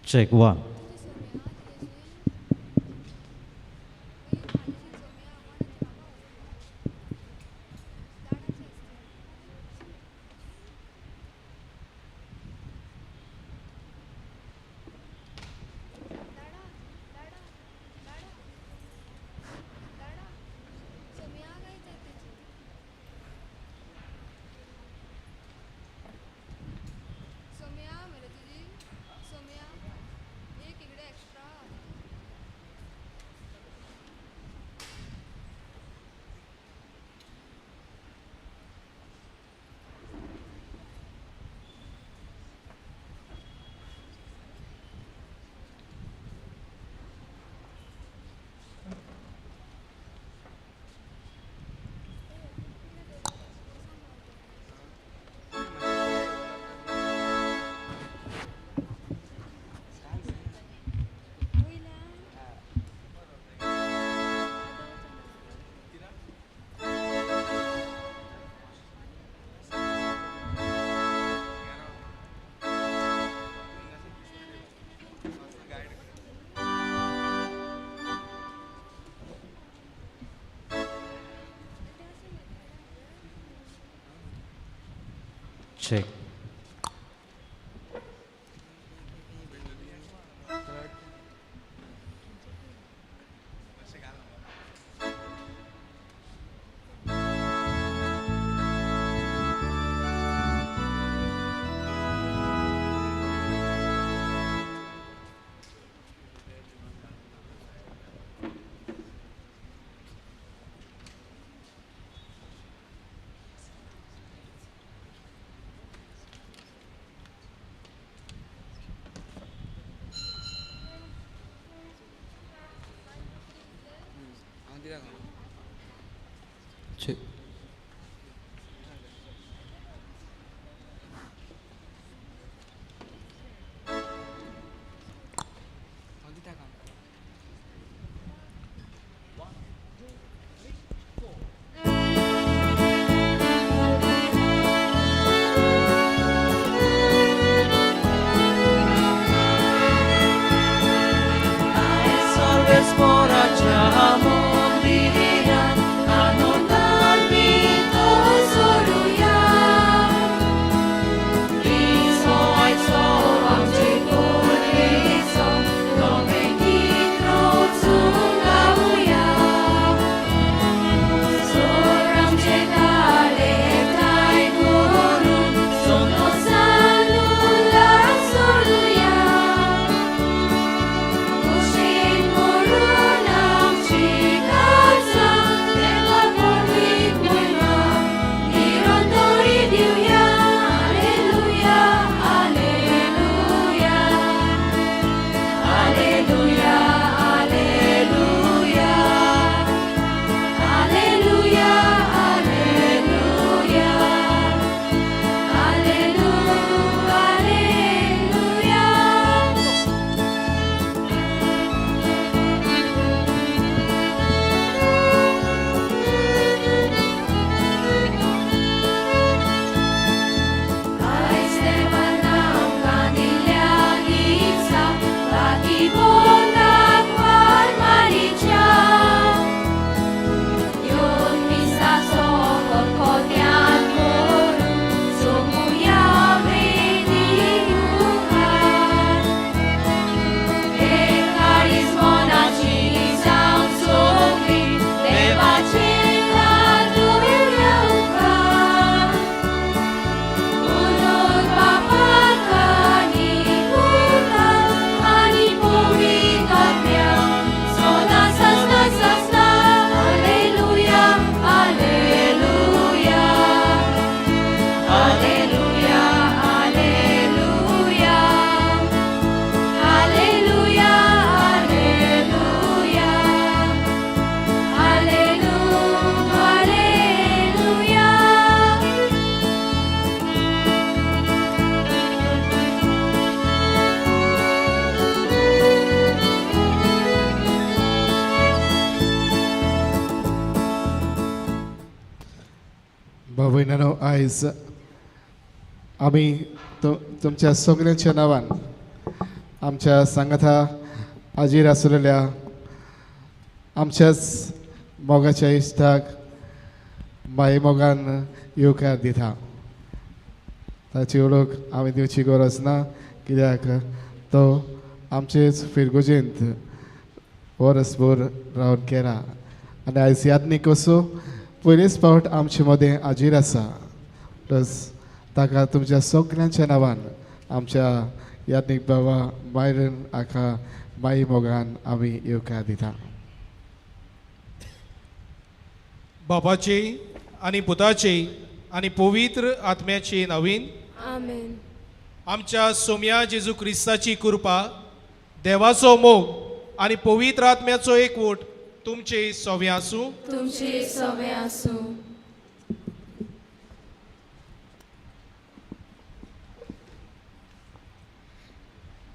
Check one. Check. Check. भयणानो, आयज आमी तुमच्या सगळ्यांच्या नांवान आमच्या सांगाता हाजीर आसलेल्या आमच्याच मोगाच्या इश्टाक माई मोगान येवकार दिता. ताची वळख हांवें दिवची गरज ना, कित्याक तो आमचेच फिरगोजेंत वरसभर रावन केला आनी आयज यादनीक असो पयलेच फावट आमचे मदें हाजीर आसा. प्लस ताका तुमच्या सगल्यांच्या नांवान आमच्या यादनीक बाबा मायरन हाका माई मोगान आमी येवकार दिता. बापाची आनी पुताची आनी पवित्र आत्म्याची नवीन आमेन. आमच्या सोम्या जेजू क्रिस्ताची कृपा, देवाचो मोग आनी पवित्र आत्म्याचो एकवट तुमचे सवे आसूं. तुमचे सवे आसूं.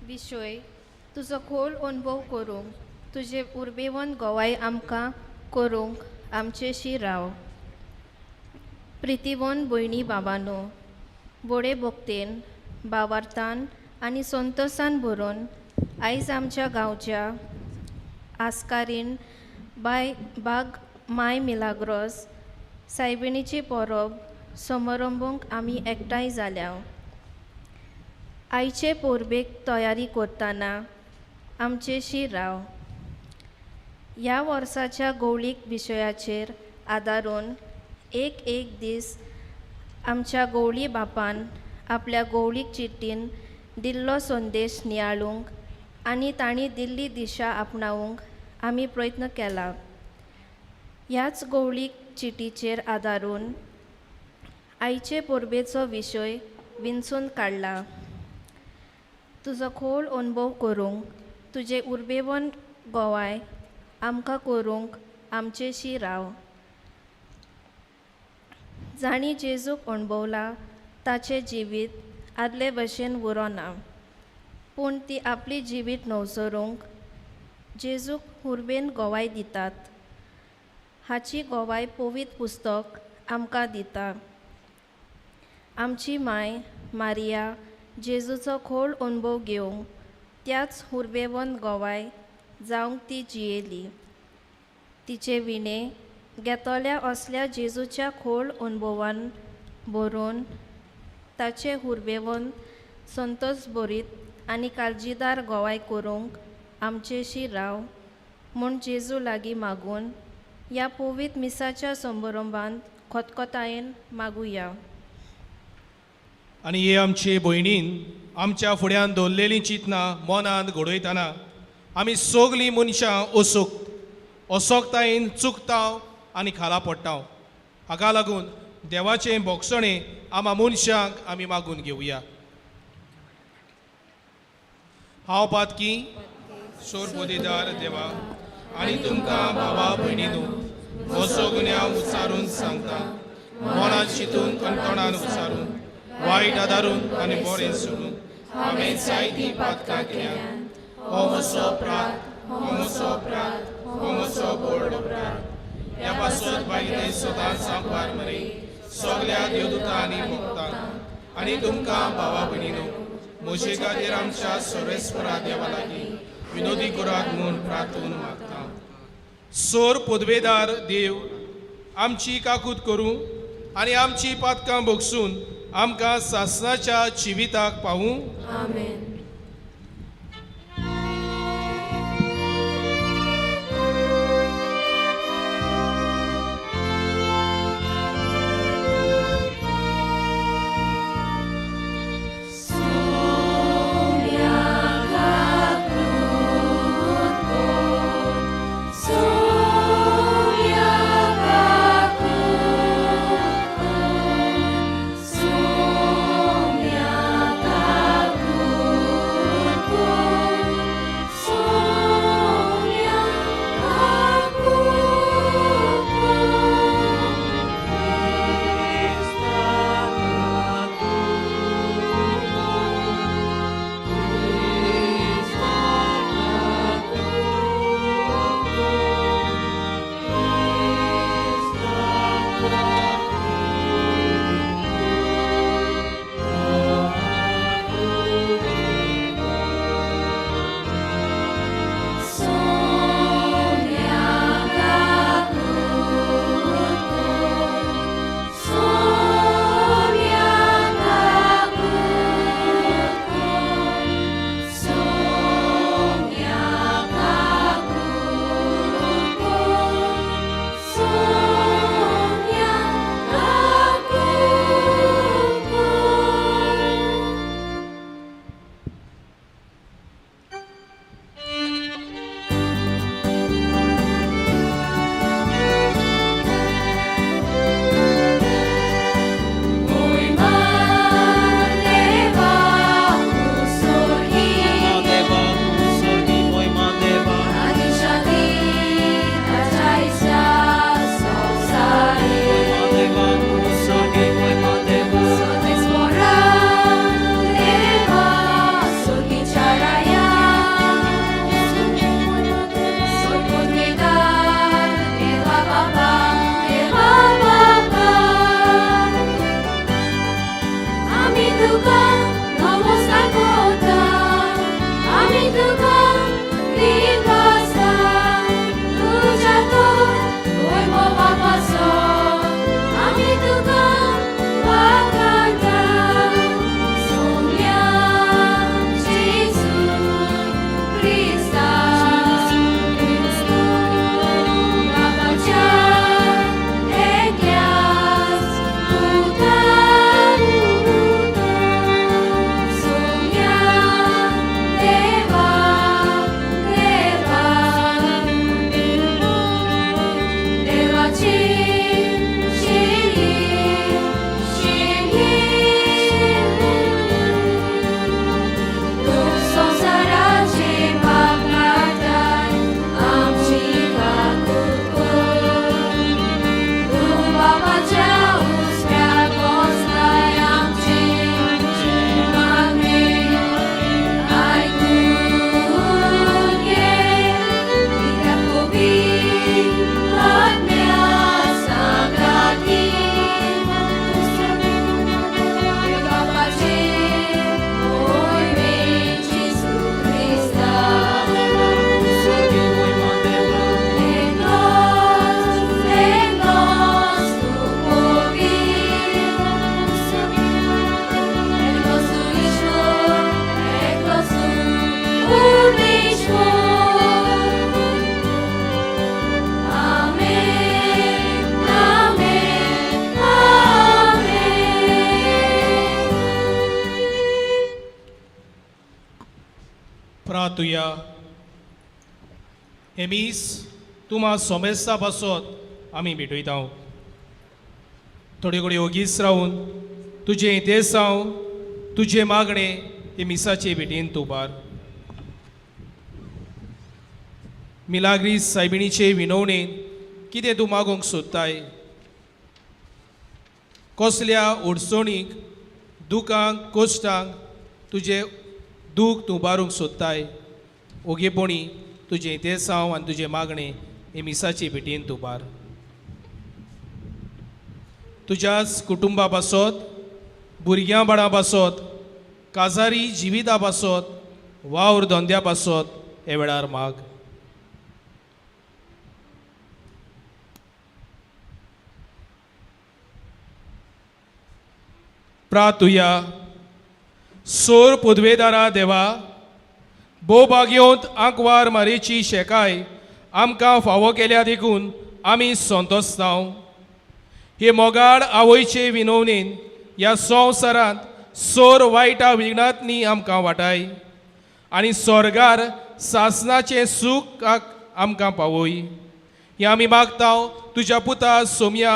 विशय तुजो खोल अनुभव करूंक, तुजे उर्बेवन गोवाय आमकां करूंक आमचेशी राव. प्रितीवन भयणी बाबानो, बोडे भोक्तेन बावार्थान आनी संतोसान भरून आयज आमच्या गांवच्या आस्कारीन बाय बाग माय मिलाग्रोस सायबिणीची परब समारंभूंक आमी एकठांय जाल्या. आयचे परबेक तयारी करतना आमचेशी राव. ह्या वर्साच्या गौळीक विशयाचेर आदारून एक एक दीस आमच्या गौळी बापान आपल्या गौळीक चिट्टीन दिल्लो संदेश नियाळूंक आनी तांणी दिल्ली दिशा आपणावंक आमी प्रयत्न केला. ह्याच गौळीक चिटीचेर आदारून आयचे परबेचो विशय विंचून काडला. तुजो खोल अनुभव करूंक, तुजें उर्बेवन गोवाय आमकां करूंक आमचेशी राव. जांणी जेजूक अणभवला ताचें जिवीत आदले भशेन उरोना, पूण ती आपली जिवीत नवसरूंक जेजूक उर्बेन गोवाय दितात. हाची गोवाय पवित्र पुस्तक आमकां दिता. आमची माय मारिया जेजूचो खोल अनुभव घेवंक त्याच उर्बेवन गोवाय जावंक ती जियेली. तिचे विणे घेतल्या असल्या जेजूच्या खोल अनुभवान भरून ताचे उर्बेवन संतोष भरीत आनी काळजीदार गोवाय करूंक आमचेशी राव म्हूण जेजू लागीं मागून ह्या पवित्र मिसाच्या समारंभांत खतखतायेन मागुया. आनी हे आमचे भयणीन आमच्या फुड्यान दवरलेलीं चिंतनां मनांत घडयतना आमी सगलीं मनशां असोक असोकतायेन चुकता आनी खाला पडटा. हाका लागून देवाचें भोगसणें आमा मनशांक आमी मागून घेवया. हांव पातकी सोर पोदेदार देवा आनी तुमकां भावा भयणीनू म्हजो गुन्यांव उच्चारून सांगता, मनांत चिंतून आनी तोंडान उच्चारून, वायट आदारून आनी बरें सोडून हांवें जायतीं पातकां केल्यात. हो म्हजो अपराध, हो म्हजो अपराध, हो म्हजो व्हड अपराध. ह्या पासत बायले सदांच सांबार मरे सगल्या देवदूतां आनी भक्तांक आनी तुमकां भावा भयणीनू म्हजे खातीर आमच्या सर्वेस्परा देवा लागीं विनोदी करात म्हूण प्रार्थून मागता. सोर पदवेदार देव आमची काकूत करूं आनी आमची पातकां भोगसून आमकां सासणाच्या जिविताक पावूं. आमेन. पुर्णेश्वर. आमेन, आमेन, आमेन. प्रातुया. हे मीस तुमा सोमेस्ता पासत आमी भेटयता. थोडे कडेन ओगीच रावन तुजें देसांव, तुजें मागणें हे मिसाचे भेटेन तूं उबार. मिलाग्रीस सायबिणीचे विनवणेन कितें तूं मागूंक सोदताय, कसल्या अडचणीक, दुखांक, कश्टांक तुजें दूख तूं उबारूंक सोदताय, ओगेपणी तुजें देसांव आनी तुजें मागणें हे मिसाचे भेटेन तूं उबार. तुज्याच कुटुंबा पासत, भुरग्यां बाळां पासत, काजारी जिविता पासत, वावर धंद्या पासत हे वेळार माग. प्रातुया. सोर पुदवेदारा देवा, भोवभाग्योंत आंकवार मारेची शेकाय आमकां फावो केल्या देखून आमी संतोसतांव. हे मोगाळ आवयचे विनवणेन ह्या संवसारांत सोर वायटा विघ्नांतनी आमकां वाटाय आनी स्वर्गार सासनाचें सूख आमकां पावय. हें आमी मागता तुज्या पुता सोमया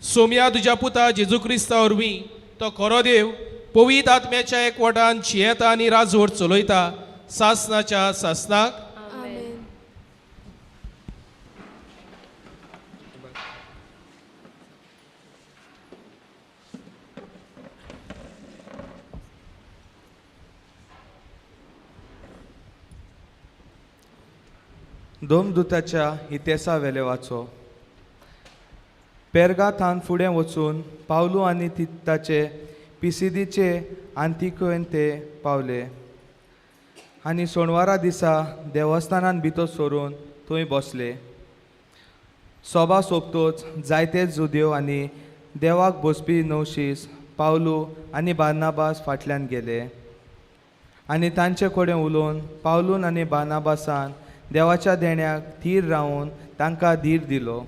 सोमया तुज्या पुता जेजू क्रिस्ता वरवीं, तो खरो देव, पवित्र आत्म्याच्या एकवटान जियेता आनी राजवट चलयता सासनाच्या सासनाक. आमेन. दोमदुताच्या इतिहासा वेले वाचो. पेर्गा थावन फुडें वचून पावलू आनी ताचे पिसिदीचे आंतिकोन ते पावले आनी सोणवारा दिसा देवस्थानान भितर सरून थंय बसले. सोबा सोंपतोच जायते जुदेव आनी देवाक बसपी नवशीस पावलू आनी बार्नाबास फाटल्यान गेले आनी तांचे कडेन उलोवन पावलून आनी बार्नाबासान देवाच्या देण्याक थीर रावन तांकां धीर दिलो.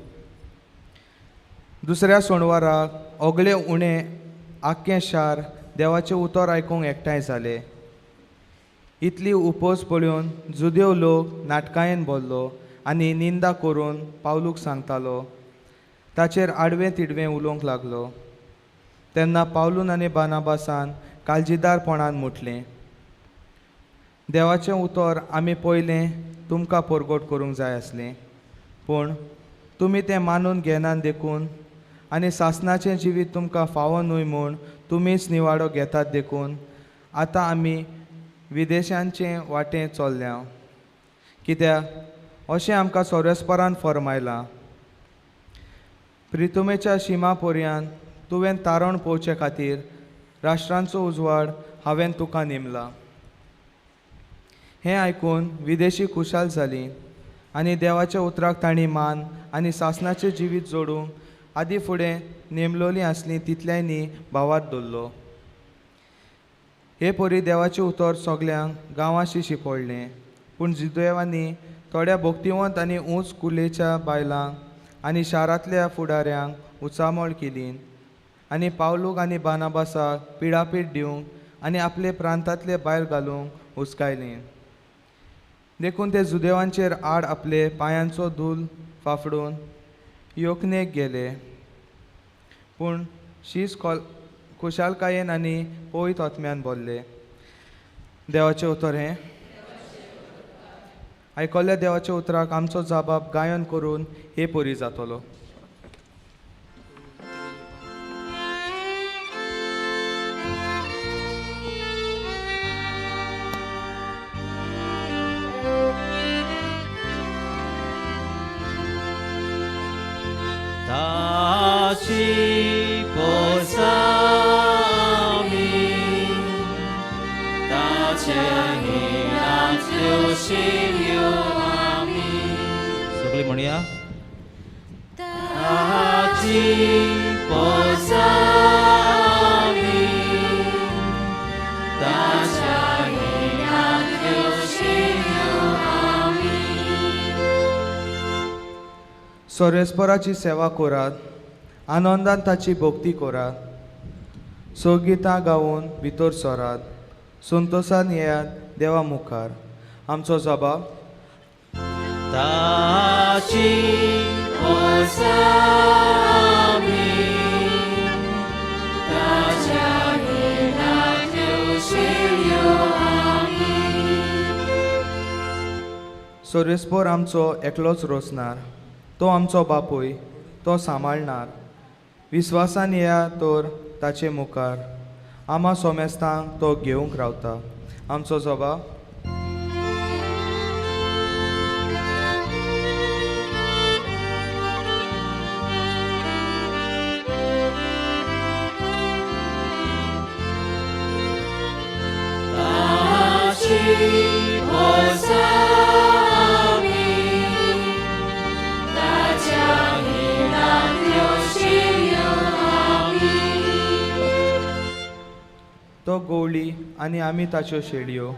दुसऱ्या सोणवाराक ओगले उणें आख्खें शार देवाचें उतर आयकूंक एकठांय जालें. इतली उपज पळोवन जुदेव लोक नाटकायेन भरलो आनी निंदा करून पावलूक सांगतालो, ताचेर आडवें तिडवें उलोवंक लागलो. तेन्ना पावलून आनी बार्नाबासान काळजीदारपणान म्हटलें, देवाचें उतर आमी पयलें तुमकां परगट करूंक जाय आसलें, पूण तुमी तें मानून घेनात देखून आनी सासनाचें जिवीत तुमकां फावो न्हय म्हूण तुमीच निवाडो घेतात देखून आतां आमी विदेशांचे वाटें चल्ल्या, कित्याक अशें आमकां सोरेस्परान फर्मायलां. प्रितुमेच्या शिमा पर्यंत तुवें तारण पोवचे खातीर राष्ट्रांचो उजवाड हांवें तुका नेमला. हें आयकून विदेशी खुशाल जालीं आनी देवाच्या उतराक तांणी मान आनी सासनाचें जिवीत जोडूंक आदी फुडें नेमलोलीं आसलीं तितल्यांनी भावार्थ दवरलो. हे परी देवाचें उतर सगल्यांक गांवांशी शिंपडलें, पूण जुदेवांनी थोड्या भक्तिवंत आनी उंच कुलेच्या बायलांक आनी शारांतल्या फुडाऱ्यांक उचामळ केली आनी पावलूक आनी बार्नाबासाक पिडापीड दिवंक आनी आपले प्रांतांतले भायर घालूंक हुस्कायलीं. देखून ते जुदेवांचेर आड आपले पांयांचो धूल फाफडून योकनेक गेले, पूण शीस खुशालकायेन आनी पवित्र आत्म्यान भरले. देवाचें उतर हें आयकल्ल्या देवाच्या उतराक आमचो जाबाब गायन करून हे परी जातलो. ताची पोसामी ताचे हिणांतल्यो शिरयो आमी. सगळी म्हणया. ताची पोसामी ताच्या हिणांतल्यो सर्वेस्पराची सेवा करात, आनंदान ताची भक्ती करात, सोगितां गावन भितर सरात, संतोशान येयात देवा मुखार. आमचो जबाब ताची सर्वेस्पर आमचो एकलोच रोसणार, तो आमचो बापूय, तो सांबाळणार. विस्वासान येया तर ताचे मुखार, आमा सोमेस्तांक तो घेवंक रावता. आमचो जबाब तो गोवली आनी आमी ताच्यो शेळयो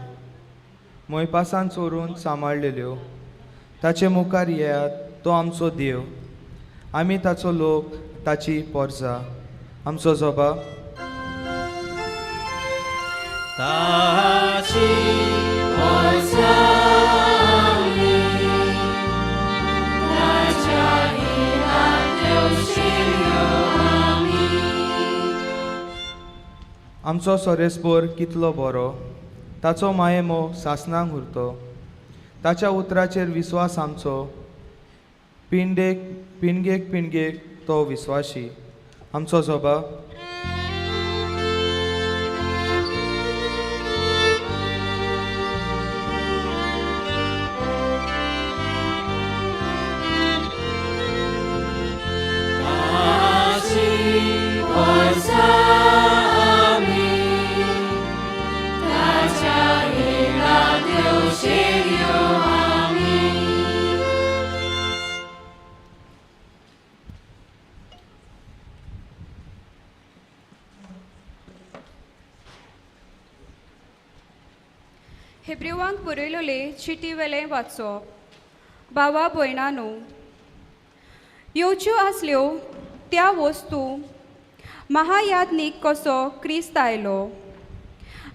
मोयपासान चोरून सांबाळलेल्यो. ताचे मुखार येयात, तो आमचो देव, आमी ताचो लोक, ताची पोरसा. आमचो जबाब ताची आमचो सोरेस्पोर कितलो बरो, ताचो मायेमोग सासणाक उरतो. ताच्या उतराचेर विस्वास आमचो, पिंडेक पिणगेक पिणगेक तो विस्वाशी. आमचो जबाब हेब्रेवांक बरयलोले चिटी वेलें वाचप. भावा भयणानो, येवच्यो आसल्यो त्या वस्तू महायाज्ञीक कसो क्रिस्त आयलो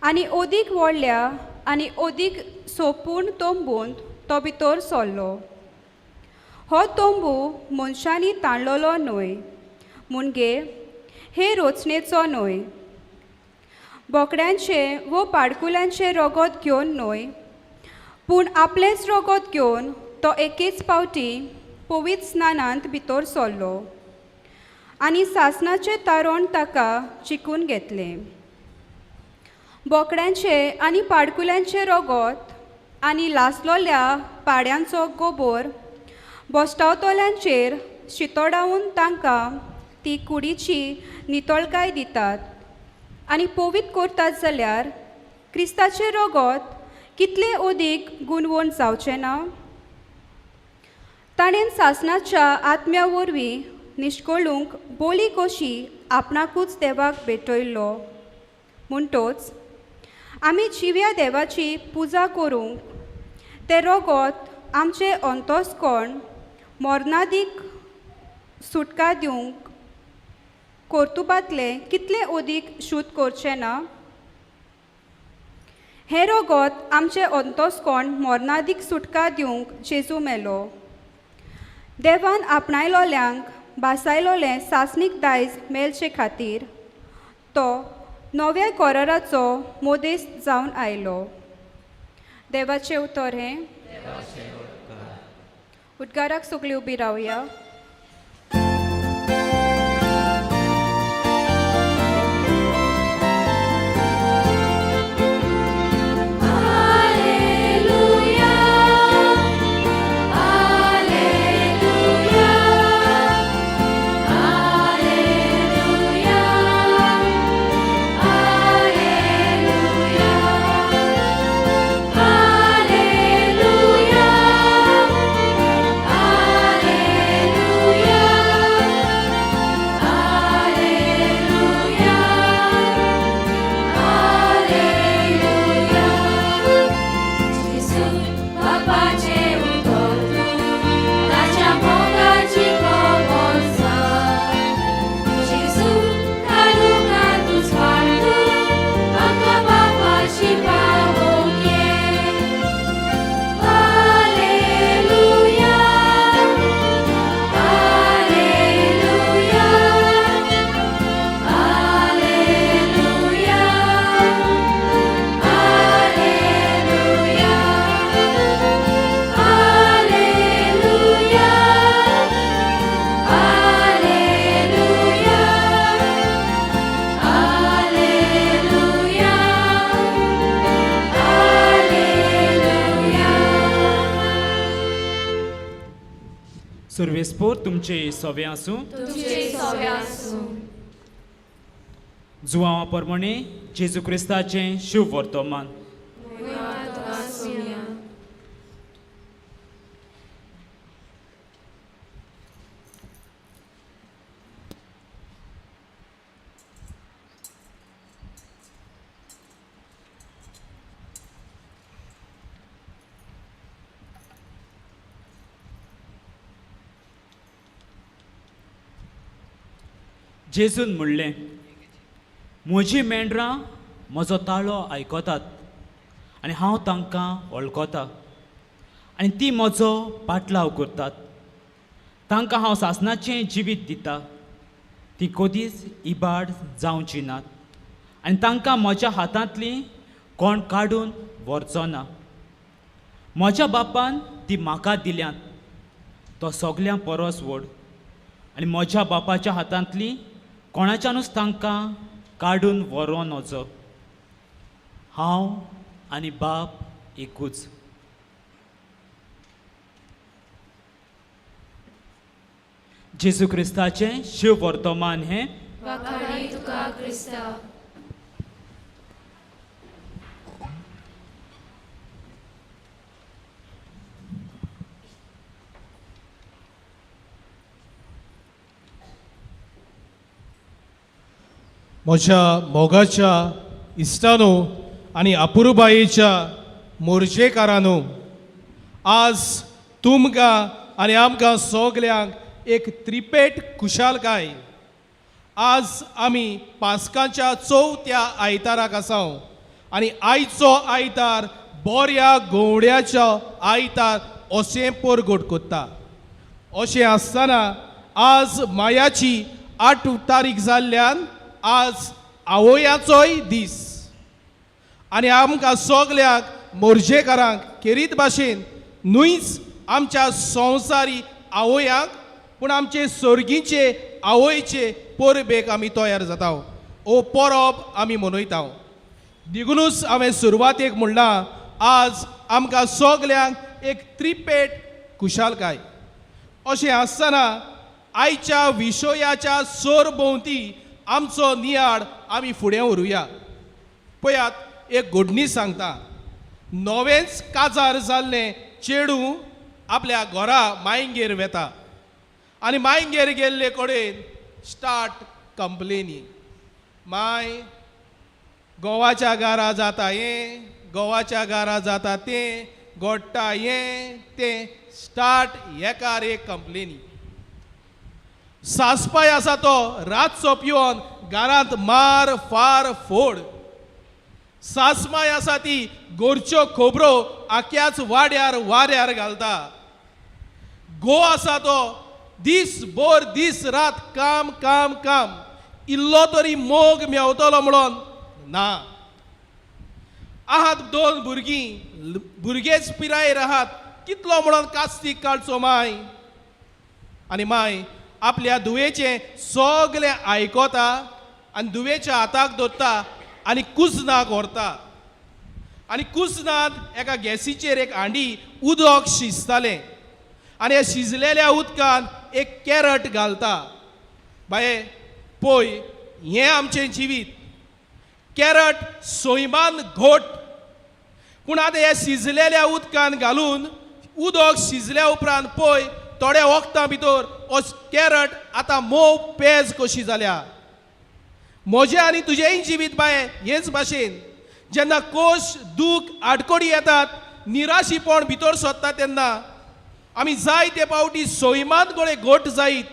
आनी ओदीक व्हडल्या आनी ओदीक सोपून तंबूंत तो भितर सरलो. हो तंबू मनशांनी ताणलोलो न्हय, मुणगे हे रचनेचो न्हय, बोकड्यांचें वो पाडकुल्यांचें रगत घेवन न्हय, पूण आपलेंच रगत घेवन तो एकेच पावटी पवित्र स्नानांत भितर सरलो आनी सासणाचें तारण ताका चिकून घेतलें. बोकड्यांचें आनी पाडकुल्यांचें रगत आनी लासलोल्या पाड्यांचो गोबोर बोस्टावतल्यांचेर शितोडावन तांकां ती कुडीची नितळकाय दितात आनी पवित्र करतात जाल्यार क्रिस्ताचें रगत कितलें अदीक गुणवण जावचें ना? ताणें सासणाच्या आत्म्या वरवीं निश्कळूंक बोली कशी आपणाकूच देवाक भेटयल्लो. म्हणटोच आमी जिव्या देवाची पुजा करूंक तें रगत आमचें अंतस्कर्ण मरणादीक सुटका दिवंक कर्तुबांतलें कितलें अदीक शुद्ध करचें ना? हें रगत आमचें अंतस्कर्ण मरणादीक सुटका दिवंक जेजू मेलो. देवान आपणायलोल्यांक भासायलोलें सासणीक दायज मेळचे खातीर तो नव्या कराराचो मोदेस जावन आयलो. देवाचें उतर हें. उद्गाराक सगळीं उबी रावया. Alleluia. सुर्वेस्पोर तुमचे सोवे आसूं. तुमचे सोवे आसूं. जुवांवा प्रमाणे जेजू क्रिस्ताचें शुभ वर्तमान. मोहिमा तुका सुया. जेजून म्हणलें, म्हजीं मेंढरां म्हजो ताळो आयकतात आनी हांव तांकां वळखता आनी ती म्हजो पाटलाव करतात. तांकां हांव सासणाचें जिवीत दिता, ती कदीच इबाड जावची नात आनी तांकां म्हज्या हातांतली कोण काडून व्हरचो ना. म्हज्या बापान ती म्हाका दिल्यात, तो सगल्यां परस व्हड आनी म्हज्या बापाच्या हातांतली कोणाच्यानूच तांकां काडून व्हरों नजो. हांव आनी बाप एकूच. जेजू क्रिस्ताचें शिव वर्तमान हें. वाखाणी तुका क्रिस्ता. म्हज्या मोगाच्या इश्टानो आनी अपुरबायेच्या मोर्जेकारानो, आज तुमकां आनी आमकां सगल्यांक एक त्रिपेट खुशालकाय. आज आमी पास्काच्या चवथ्या आयताराक आसा आनी आयचो आयतार बऱ्या गोवड्याचो आयतार अशें परगट करता. अशें आसतना आज मायाची 8 तारीख जाल्ल्यान आज आवयाचोय दीस आनी आमकां सगल्यांक मोर्जेकारांक खेरीत भाशेन न्हूच आमच्या संवसारी आवयांक पूण आमचे सर्गीचे आवयचे परबेक आमी तयार जाता ओ परब आमी मनयता. देखुनूच हांवें सुरवातेक म्हणलां आज आमकां सगल्यांक एक त्रिपेट खुशालकाय. अशें आसतना आयच्या विशयाच्या सरभोंवती आमचो नियाळ आमी फुडें व्हरूया. पळयात, एक घडणी सांगता. नवेंच काजार जाल्लें चेडूं आपल्या घरा मायंगेर वेता आनी मायंगेर गेल्ले कडेन स्टार्ट कंप्लेनी. माय गोवाच्या घरा जाता हें, गोवाच्या घरा जाता तें, गोडटा हें तें, स्टार्ट एकार एक कंप्लेनी. सासपाय आसा तो रातचो पिवन घरांत मार फार फोड. सासमाय आसा ती गोरच्यो खबरो आख्याच वाड्यार वाऱ्यार घालता. गो आसा तो दीस भर दीस रात काम काम काम, इल्लो तरी मोग मेवतलो म्हणून ना. आहात 2 भुरगीं, भुरगेच पिरायेर आहात, कितलो म्हणून कास्तीक काडचो माय. आनी माय आपल्या धुवेचें सगलें आयकता आनी धुवेच्या हाताक धरता आनी कुजनाक व्हरता आनी कुजनांत एका गॅसीचेर एक हांडी उदक शिजतालें आनी ह्या शिजलेल्या उदकांत एक कॅरट घालता. बाये पळय, हें आमचें जिवीत. कॅरट सैमान घोट, पूण आतां ह्या शिजलेल्या उदकांत घालून उदक शिजल्या उपरांत पळय थोड्या वखदां भितर हो कॅरट आतां मोव पेज कशी जाल्या. म्हजें आनी तुजेंय जिवीत बाये हेच भाशेन. जेन्ना कोश दूख आडकोडी येतात, निराशीपण भितर सरता तेन्ना आमी जायते फावटी सैमांत गळे घट जायत,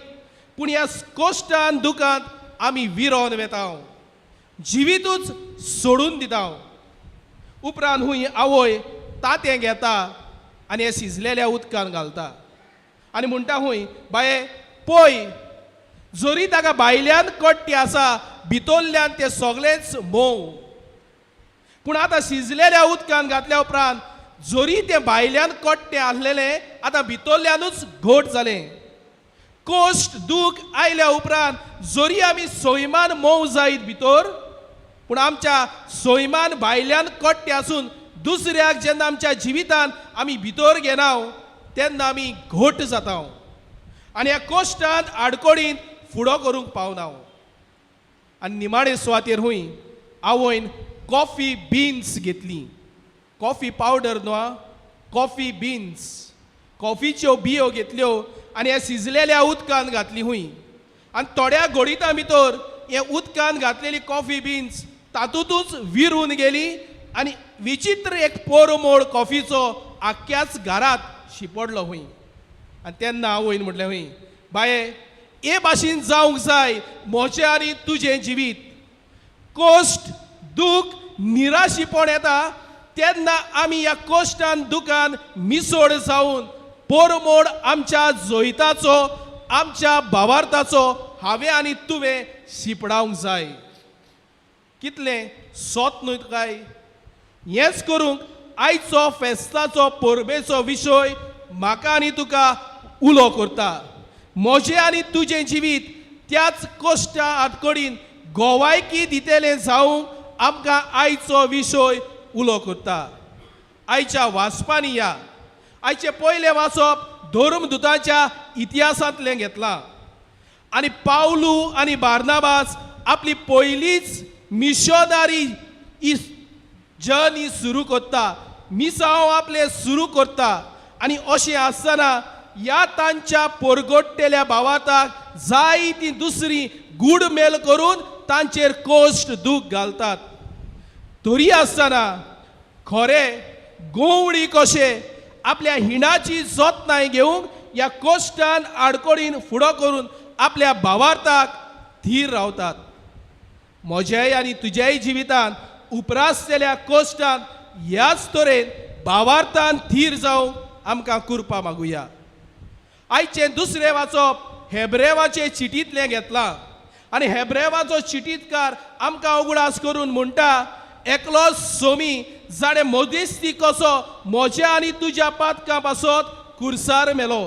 पूण ह्या कोश्टान दुखांत आमी विरोन वेता, जिवितूच सोडून दिता. उपरांत हुंय आवय तातें घेता आनी हे शिजलेल्या उदकान घालता आनी म्हणटा हुंय बाये पळय, जरी ताका भायल्यान कट्टी आसा, भितरल्यान तें सगळेंच मोव, पूण आतां शिजलेल्या उदकान घातल्या उपरांत जरी तें भायल्यान कट्टें आसलेलें आतां भितरल्यानूच घट जालें. कोश्ट दूख आयल्या उपरांत जरी आमी सैमान मोव जायत भितर, पूण आमच्या सैमान भायल्यान कट्टें आसून दुसऱ्याक जेन्ना आमच्या जिवितान आमी भितर घेना तेन्ना आमी घट जाता. आनी ह्या कोश्टांत आडकोडीन फुडो करूंक पावना. आनी निमाणे सुवातेर हुंय आवयन कॉफी बिन्स घेतली. कॉफी पावडर न्हू, कॉफी बिन्स, कॉफीच्यो बियो घेतल्यो आनी ह्या शिजलेल्या उदकान घातली हुंय. आनी थोड्या घडितां भितर हे उदकान घातलेली कॉफी बिन्स तातूंतच विरून गेली आनी विचित्र एक पोरमोळ कॉफीचो आख्ख्याच घरांत शिपडलो हुंय. आनी तेन्ना आवयन म्हटलें हुंय, बाये हे भाशेन जावंक जाय म्हजें आनी तुजें जिवीत. कोश्ट, दूख, निराशीपण येता तेन्ना आमी ह्या कोश्टान दुखान मिसोड जावन पोरमोड आमच्या जैताचो, आमच्या भावार्थाचो हांवें आनी तुवें शिपडावंक जाय. कितलें सोत न्हय काय? हेंच करूंक आयचो फेस्ताचो परबेचो विशय म्हाका आनी तुका उलो करता. म्हजें आनी तुजें जिवीत त्याच कोश्टा आडकडीन गोवायकी दितलें जावंक आमकां आयचो विशय उलो करता. आयच्या वाचपांनी या आयचें पयलें वाचप धर्मदुताच्या इतिहासांतलें घेतलां आनी पावलू आनी बार्नाबास आपली पयलीच मिशोदारी ही जर्नी सुरू करता, मिसांव आपलें सुरू करता. आनी अशें आसतना ह्या तांच्या पोरगोट्टेल्या भावाताक जाय ती दुसरी गुडमेल करून तांचेर कोश्ट दूख घालतात. तरी आसतना खरें गोवळी कशें आपल्या हिणाची जतनाय घेवंक ह्या कोश्टान आडकोडीन फुडो करून आपल्या भावार्थाक धीर रावतात. म्हज्याय आनी तुज्याय जिवितान उपरासलेल्या कोश्टान ह्याच तरेन भावार्थान धीर जावंक आमकां कुरपा मागुया. आयचें दुसरें वाचप हेब्रेवाचे चिटींतलें घेतलां आनी हेब्रेवाचो चिटीतकार आमकां उगडास करून म्हणटा, एकलो सोमी जाणें मदेस्ती कसो म्हज्या आनी तुज्या पातकां पासत कुर्सार मेलो,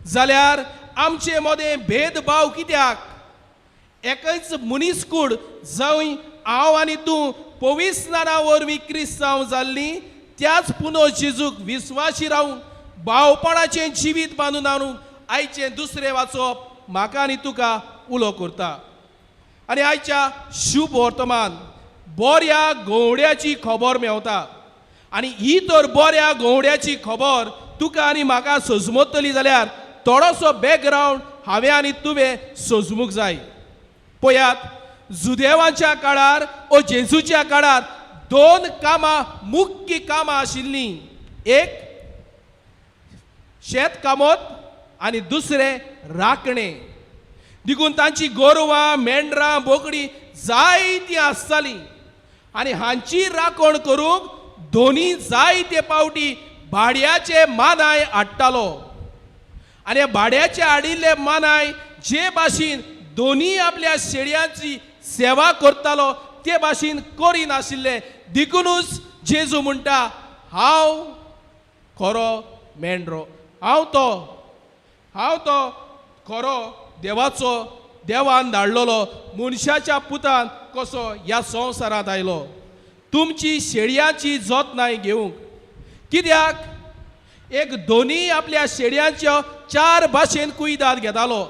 जाल्यार आमचे मदें भेदभाव कित्याक? एकच मनीसकूड जावं हांव आनी तूं पविस्नाना वरवीं क्रिस्तांव जाल्लीं, त्याच पुनो जेजूक विस्वाशी रावून भावपणाचें जिवीत बांदून हाडूंक आयचें दुसरें वाचप म्हाका आनी तुका उलो करता. आनी आयच्या शुभ वर्तमान बऱ्या गवड्याची खबर मेवता आनी ही तर बऱ्या गवड्याची खबर तुका आनी म्हाका सजमतली जाल्यार थोडोसो बॅकग्रावंड हांवें आनी तुवें सजमूंक जाय. पळयात, जुदेवाच्या काळार ओ जेजूच्या काळार दोन कामां मुख्य कामां आशिल्लीं. एक शेत कामत आनी दुसरें राखणे. देखून तांची गोरवां, मेंढरां, बोकडी जायतीं आसतालीं आनी हांची राखण करूंक दोनी जायते पावटी भाड्याचे मानाय हाडटालो. आनी ह्या भाड्याचे हाडिल्ले मानाय जे भाशेन दोनी आपल्या शेळयांची सेवा करतालो ते भाशेन करिनाशिल्ले. देखुनूच जेजू म्हणटा, हांव खरो मेंढरो, हांव तो खरो देवाचो, देवान धाडलेलो मनशाच्या पुतान कसो ह्या संवसारांत आयलो तुमची शेळयांची जतनाय घेवंक. कित्याक एक दोनी आपल्या शेळयांच्यो चार भाशेन कुयदाद घेतालो.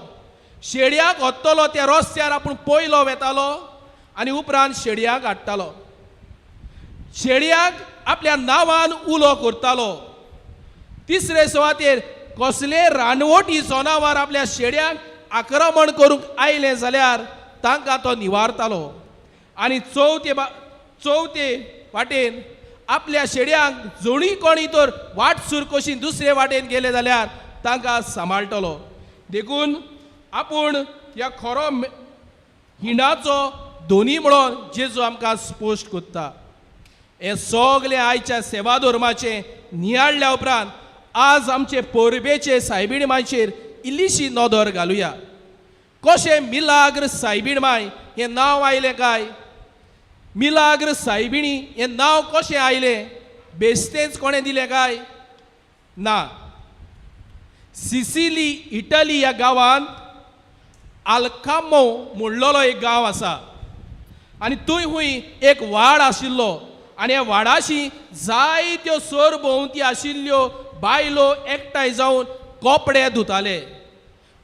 शेळयांक वतलो त्या रस्त्यार आपूण पयलो वेतालो आनी उपरांत शेळयांक हाडटालो. शेळयांक आपल्या नांवान उलो करतालो. तिसरे सुवातेर कसले रानवटी जनावर आपल्या शेळयांक आक्रमण करूंक आयलें जाल्यार तांकां तो निवारतालो. आनी चवथे वाटेन आपल्या शेळयांक जोणी कोणी तर वाटसूर कशी दुसरे वाटेन गेले जाल्यार तांकां सांबाळटलो. देखून आपूण ह्या खरो हिणाचो दोनी म्हणून जेजू आमकां स्पश्ट करता. हें सगलें आयच्या सेवा धर्माचें नियाळ्ळ्या उपरांत आज आमचे परबेचे सायबीण मायचेर इल्लीशी नदर घालुया. कशें मिलाग्र सायबीण माय हें नांव आयलें काय? मिलाग्र सायबिणी हें नांव कशें आयलें? बेस्तेंच कोणें दिलें काय? ना. सिसिली इटली ह्या गांवांत आल्कामो म्हणलेलो एक गांव आसा आनी थंय हुंय एक वाड आशिल्लो आनी ह्या वाडाशी जायत्यो सरभोंवती आशिल्ल्यो बायलो एकठांय जावन कपडे धुताले.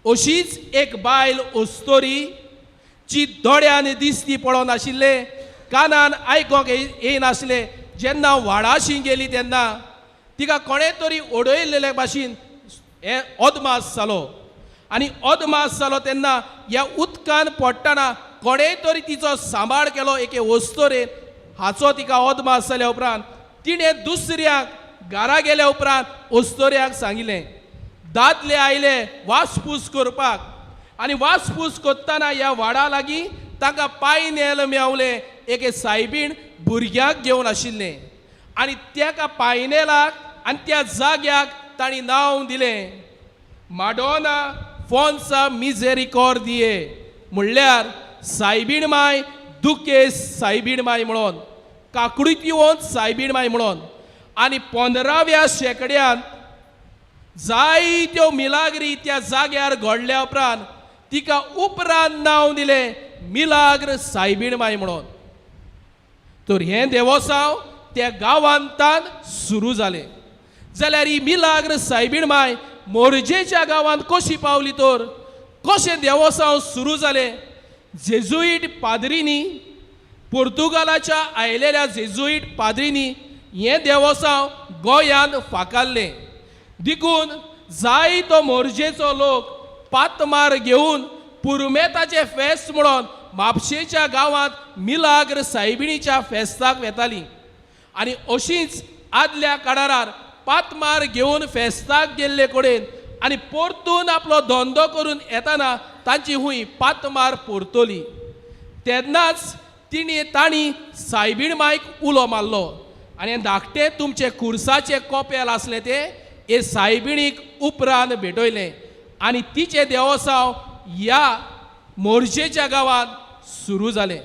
अशीच एक बायल अस्तोरी जी दोळ्यान दिसती पडोन आशिल्ले, कानान आयकोंक येयनासलें, जेन्ना वाडाशी गेली तेन्ना तिका कोणें तरी उडयल्ले भाशेन हे अदमास जालो आनी अदमास जालो तेन्ना ह्या उदकान पडटना कोणें तरी तिचो सांबाळ केलो एके वस्तोरेन हाचो तिका अदमास जाल्या उपरांत तिणें दुसऱ्याक घरा गेल्या उपरांत अस्तोऱ्याक सांगिल्लें. दादले आयले वासपूस करपाक आनी वासपूस करतना ह्या वाडा लागीं तांकां पायनेल मेवलें एके सायबीण भुरग्याक घेवन आशिल्लें आनी तेका पायनेलाक आनी त्या जाग्याक तांणी नांव दिलें माडोना फोन्सा मिजेरिकॉर्दिये, म्हणल्यार सायबीण माय दुकेस सायबीण माय म्हणून, काकडुतीवंत सायबीण माय म्हणून. आनी 15व्या शेंकड्यांत जायत्यो मिलाग्री त्या जाग्यार घडल्या उपरांत तिका उपरांत नांव दिलें मिलाग्र सायबीण माय म्हणून. तर हें देवोसांव त्या गांवांतान सुरू जालें. जाल्यार ही मिलाग्र सायबीण माय मोरजेच्या गांवांत कशी पावली तर कशें देवोसांव सुरू जालें? जेजुईट पाद्रींनी, पुर्तुगालाच्या आयलेल्या जेजुईट पाद्रींनी हें देवोसांव गोंयांत फाकारलें. देखून जायतो मोरजेचो लोक पातमार घेवन पुरुमेताचें फेस्त म्हणून म्हापशेच्या गांवांत मिलाग्र सायबिणीच्या फेस्ताक वेताली आनी अशीच आदल्या काळार पातमार घेवन फेस्ताक गेल्ले कडेन आनी परतून आपलो धंदो करून येताना तांची हुंय पातमार परतली. तेन्नाच तिणी तांणी सायबीण मायक उलो मारलो आनी धाकटें तुमचें खुर्साचें कोपेल आसलें तें हे सायबिणीक उपरांत भेटयलें आनी तिचें देवोसांव ह्या मोरजेच्या गांवांत सुरू जालें.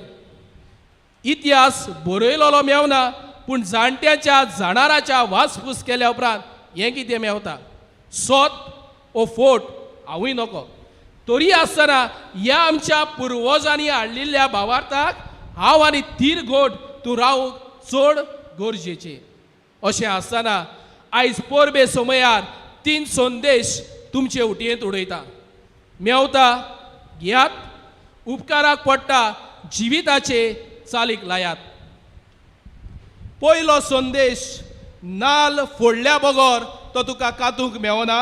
इतिहास बरयलोलो मेवना पूण जाणट्याच्या जाणाराच्या वासपूस केल्या उपरांत हें कितें मेवता सोत ओ फोट हांवूय नको. तरी आसतना ह्या आमच्या पुर्वजांनी हाडलेल्या भावार्थाक हांव आनी थीर घोट तूं रावंक चड गरजेचें. अशें आसतना आयज परबे समयार 3 संदेश तुमचे उटयेंत उडयता. मेवता घेयात, उपकाराक पडटा जिविताचे चालीक लायात. पयलो संदेश, नाल फोडल्या बगर तो तुका कातूंक मेवना,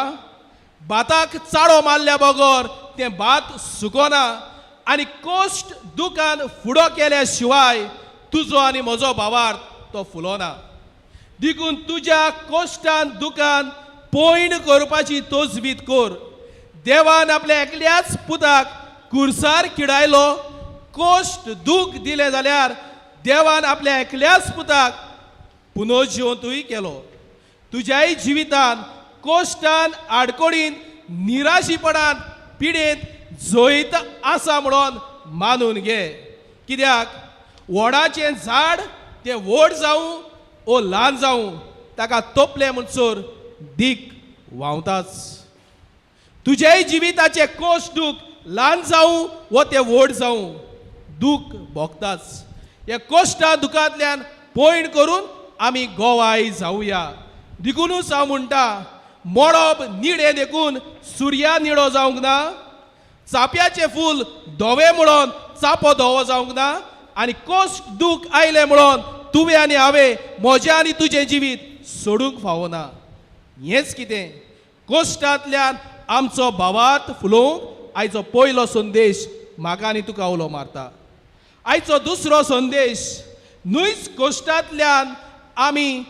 भाताक चाळो मारल्या बगर तें भात सुकोना आनी कोश्ट दुकान फुडो केल्या शिवाय तुजो आनी म्हजो भावार्थ तो फुलोना. देखून तुज्या कोश्टान दुकान पयण करपाची तजवीज कर. देवान आपल्या एकल्याच पुताक कुर्सार किडायलो, कोश्ट दूख दिलें जाल्यार देवान आपल्या एकल्याच पुताक पुनर्जिवंतूय केलो. तुज्याय जिवितान कोश्टान आडकोडीन निराशीपणान पिडेंत जैत आसा म्हणून मानून घे. कित्याक वडाचें झाड तें व्हड जावं ओ ल्हान जावं ताका तोपलें म्हणसर दीक व्हांवताच. तुज्याय जिविताचें कोश्ट दूख ल्हान जावं वो तें व्हड जावं दूख भोगताच. ह्या कोश्टा दुखांतल्यान पयण करून आमी गोवाय जावया. देखुनूच हांव म्हणटा मळब निळें देखून सुर्या निळो जावंक ना, चाप्याचें फूल धवें म्हणून चापो धवो जावंक ना आनी कोश्ट दूख आयलें म्हणून तुवें आनी हांवें म्हजें आनी तुजें जिवीत सोडूंक फावना. हेंच कितें कोश्टांतल्यान आमचो भावार्थ फुलोवंक आयचो पयलो संदेश म्हाका आनी तुका उलो मारता. आयचो दुसरो संदेश, न्हूच कोश्टांतल्यान आमी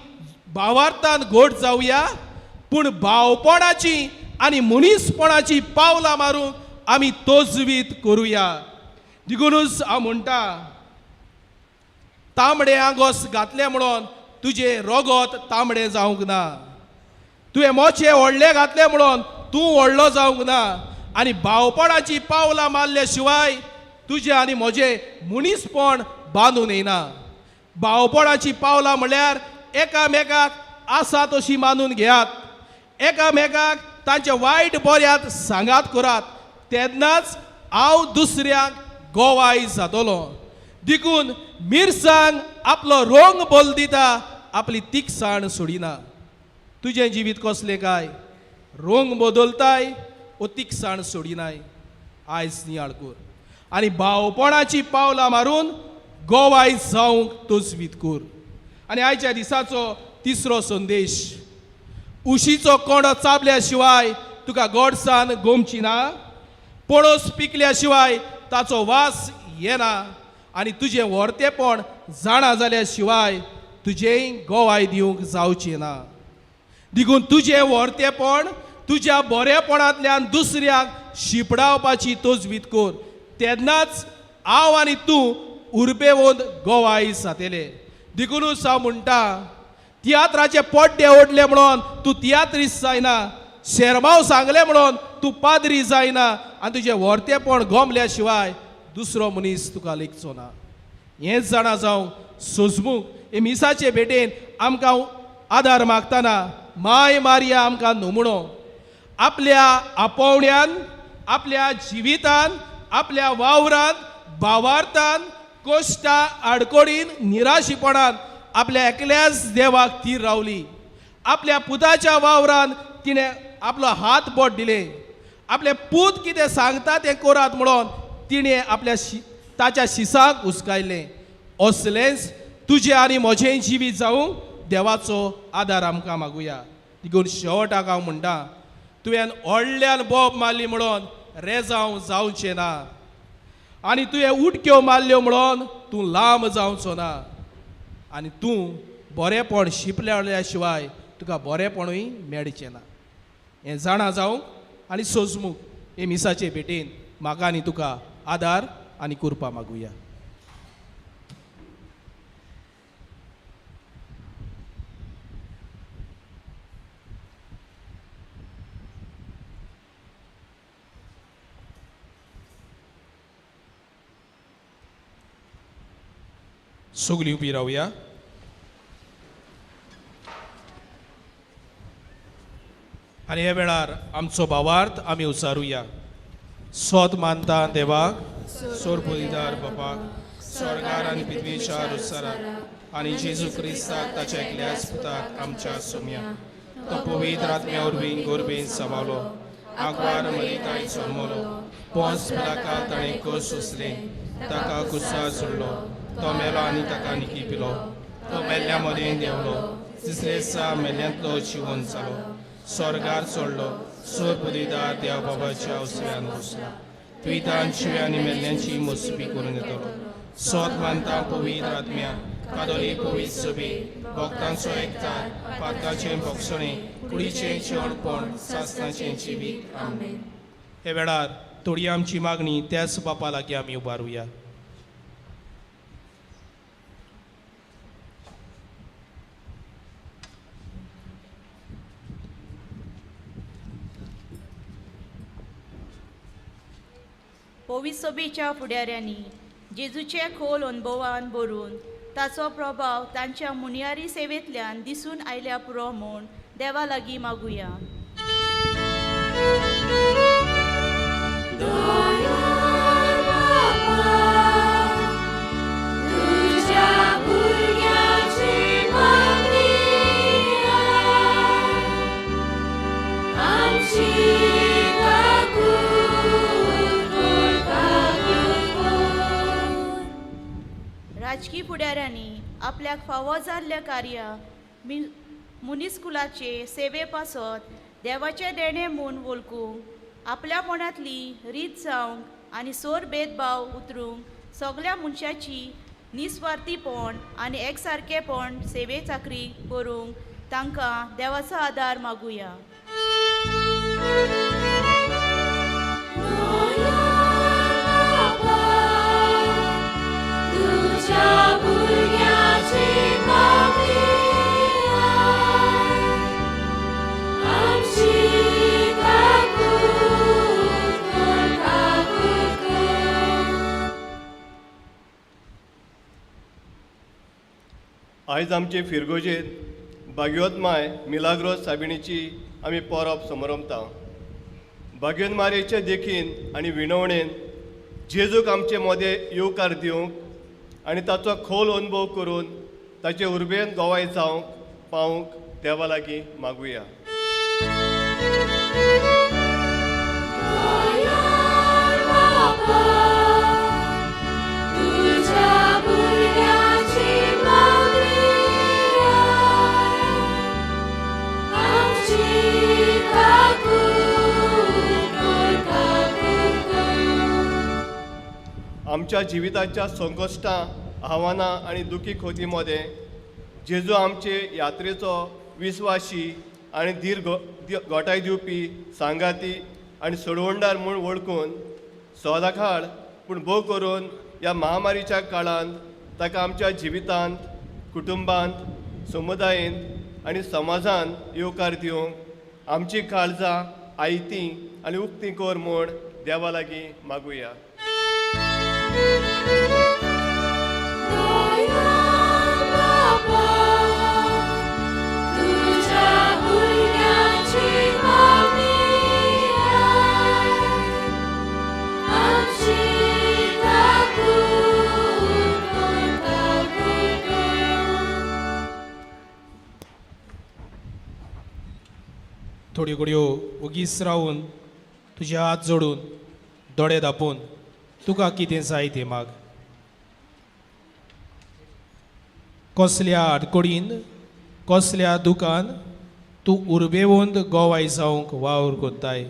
भावार्थान घोट जावया पूण भावपणाची आनी मनीसपणाची पावलां मारूंक आमी तजवीज करुया. देखुनूच हांव म्हणटा तांबडें आंगोस घातलें म्हणून तुजें रोगोत तांबडें जावंक ना, तुवें मोचे व्हडले घातले म्हणून तूं व्हडलो जावंक ना आनी भावपणाची पावलां मारल्या शिवाय तुजें आनी म्हजें मनीसपण बांदून येना. भावपणाची पावलां म्हणल्यार एकामेकाक आसा तशी मानून घेयात, एकामेकाक तांचे वायट बऱ्यांत सांगात करात, तेन्नाच हांव दुसऱ्यांक गोवाय जातलो. देखून मिरसांग आपलो रंग बल दिता, आपली तिखसाण सोडिना. तुजें जिवीत कसलें काय? रंग बदलताय अतिकसाण सोडिनाय. आयज नियाळ कर आनी भावपणाची पावलां मारून गोवाय जावंक तजवीत कर. आनी आयच्या दिसाचो तिसरो संदेश, उशीचो कोंडो चाबल्या शिवाय तुका गोडसान गोमची ना, पणस पिकल्या शिवाय ताचो वास येना, आनी तुजें व्हरतेपण जाणा जाल्या शिवाय तुजेंय गोवाय दिवंक जावचें ना. देखून तुजें व्हरतेपण तुज्या बरेपणांतल्यान दुसऱ्याक शिपडावपाची तजवीत कर, तेन्नाच हांव आनी तूं उर्बेवंत गोवाय जातले. देखुनूच हांव म्हणटा, तियात्राचे पड्डे ओडले म्हणून तूं तियात्रीस जायना, शेरमांव सांगलें म्हणून तूं पाद्री जायना, आनी तुजें व्हरतेपण गोमल्या शिवाय दुसरो मनीस तुका लेखचो ना. हेंच जाणा जावंक सोजमूक हे मिसाचे भेटेन आमकां आदार मागतना माय मारिया आमकां नमुणो आपल्या आपोवण्यान, आपल्या जिवितान, आपल्या वावरान, भावार्थान, कोश्टा आडकोडीन, निराशीपणान आपल्या एकल्याच देवाक तीर रावली. आपल्या पुताच्या वावरान तिणें आपलो हात बोट दिले. आपले पूत कितें सांगता तें करात म्हणून तिणें आपल्या ताच्या शिसाक उस्कायलें. असलेंच तुजें आनी म्हजें जिवीत जावंक देवाचो आदार आमकां मागुया. देखून शेवटाक हांव म्हणटा, तुवें व्हडल्यान बोब मारली म्हणून रेजांव जावचें ना, आनी तुवें उडक्यो मारल्यो म्हणून तूं लांब जावचो ना, आनी तूं बरेंपण शिंपल्या शिवाय तुका बरेंपणूय मेळचें ना. हें जाणा जावंक आनी सोजमूक हे मिसाचे भेटेन म्हाका आनी तुका आदार आनी कृपा मागुया. सगळीं उबी रावया. आनी ह्या वेळार आमचो भावार्थ आमी उचारुया. सोद मानता देवाक, सोरपुरीदार बापाक, स्वर्गार आनी पृथ्वीच्या रुसाराक, आनी जेजू क्रिस्ताक ताच्या एकल्याच पुताक आमच्या सोम्या, तो पवित्र आत्म्या वरवीं गोरबेन सवालो, आगवार मरिताय जल्मलो, पोंस पिलाका ताणें कस सोंसलें, ताका कुसार सोडलो, तो मेलो आनी ताका निकी पिलो, तो मेल्ल्या मदें देंवलो, तिसरे दिसा मेल्ल्यांतलो जिवन जालो, स्वर्गार चडलो, सोरपुरीदार देव बाबाच्या उसव्यान बसला, तुयतान शिव्या आनी मेल्ल्यांची मोसपी करून येतलो. सोद मानता पवित्र आत्म्या, कादोली पवित्र सभे, भक्तांचो एकचार, पातकाचें भोगसणें, कुडीचें शेवटपण, सासणाचें जिवीत. आमेन. हे वेळार थोडी आमची मागणी त्याच बापा लागीं आमी उबारुया. पविसभेच्या फुडाऱ्यांनी जेजूचे खोल अनुभवान भरून ताचो प्रभाव तांच्या मुनियारी सेवेंतल्यान दिसून आयल्या पुरो म्हूण देवा लागीं मागुया. राजकी फुडाऱ्यांनी आपल्याक फावो जाल्ल्या कार्या मुनिस्कुलाचे सेवे पासत देवाचें देणें म्हूण वळखूंक, आपल्यापणांतली रीत जावंक आनी सोर भेदभाव उतरूंक सगल्या मनशाची निस्वार्थीपण आनी एकसारकेपण सेवे चाकरी करूंक तांकां देवाचो आदार मागुया. आयज आमचे फिरगोजेंत बागियोत माय मिलाग्रोस साबिणीची आमी परब समरंभता. बागियोत मारयेचे देखीन आनी विणवणेन जेजूक आमचे मदें येवकार दिवंक आनी ताचो खोल अनुभव करून ताचे उर्बेन गोवाय जावंक पावूंक देवा लागीं मागुया. बापा, तुज्या भुरग्याची मागणी आयक, आमची काकूट कर, काकूट कर. आमच्या जिविताच्या संकश्टां, आव्हानां आनी दुखी खोती मदें जेजू आमचे यात्रेचो विस्वाशी आनी धीर गोठाय दिवपी सांगाती आनी सोडवणदार म्हूण वळखून सदांकाळ पूण भोव करून ह्या महामारीच्या काळांत ताका आमच्या जिवितांत, कुटुंबांत, समुदायेंत आनी समाजांत येवकार दिवंक आमची काळजां आयतीं आनी उक्तीं कर म्हूण देवा लागीं मागुया. दयान बापा, तुज्या भुरग्याची मागणी आयक, आमची काकूट कर, काकूट कर. थोड्यो घडयो ओगीच रावन तुजे हात जोडून दोळे धांपून तुका कितें जाय तें माग. कसल्या आडकोडीन, कसल्या दुकान तूं उर्बेवंत गोवाय जावंक वावर कोत्ताय.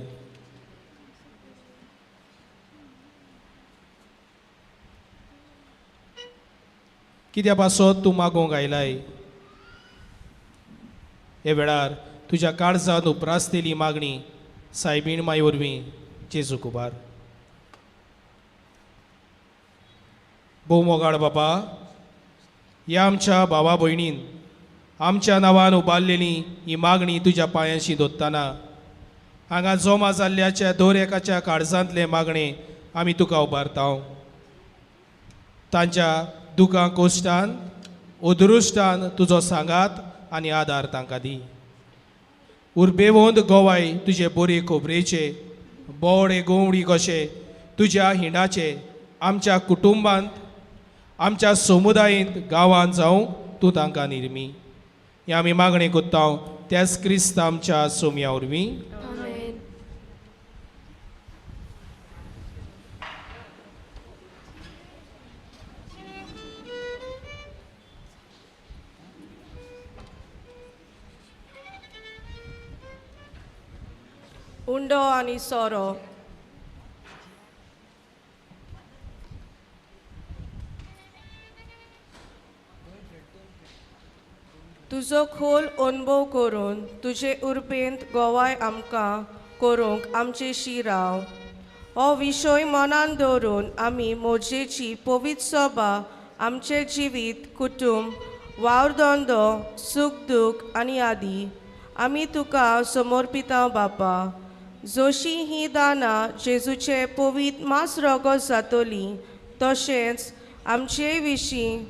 कित्या पासत तूं मागोंक आयलाय? हे वेळार तुज्या काळजांत उप्रासतेली मागणी सायबीण माय वरवीं जेजूक उबार. भोव मोगाळ बापा, ह्या आमच्या भावा भयणीन आमच्या नांवान उबारलेली ही मागणी तुज्या पांयांशी दोत्ताना हांगा जमा जाल्ल्याच्या दर एकाच्या काळजांतले मागणे आमी तुका उबारता. तांच्या दुकां कोश्टान अदृश्टान तुजो सांगात आनी आदार तांकां दी. उर्बेवंत गोवाय तुजे बरे खबरेचे बोडे गोवडी कशे तुज्या हिंडाचे आमच्या कुटुंबांत, आमच्या समुदायेंत, गांवांत जावंक तूं तांकां निर्मी. हें आमी मागणें कोत्ता त्याच क्रिस्त आमच्या सोमया वरवीं. आमेन. उंडो आनी सोरो. तुजो खोल अणभव करून तुजे उर्बेंत गोवाय आमकां करूंक आमचे शिराव. हो विशय मनान दवरून आमी मोजेची पवित्र सभा आमचें जिवीत, कुटुंब, वावर धंदो, सूख दूख आनी आदी आमी तुका समर्पिता बापा. जशी ही दानां जेजूचे पवित्र मास रगत जातली तशेंच आमचे विशीं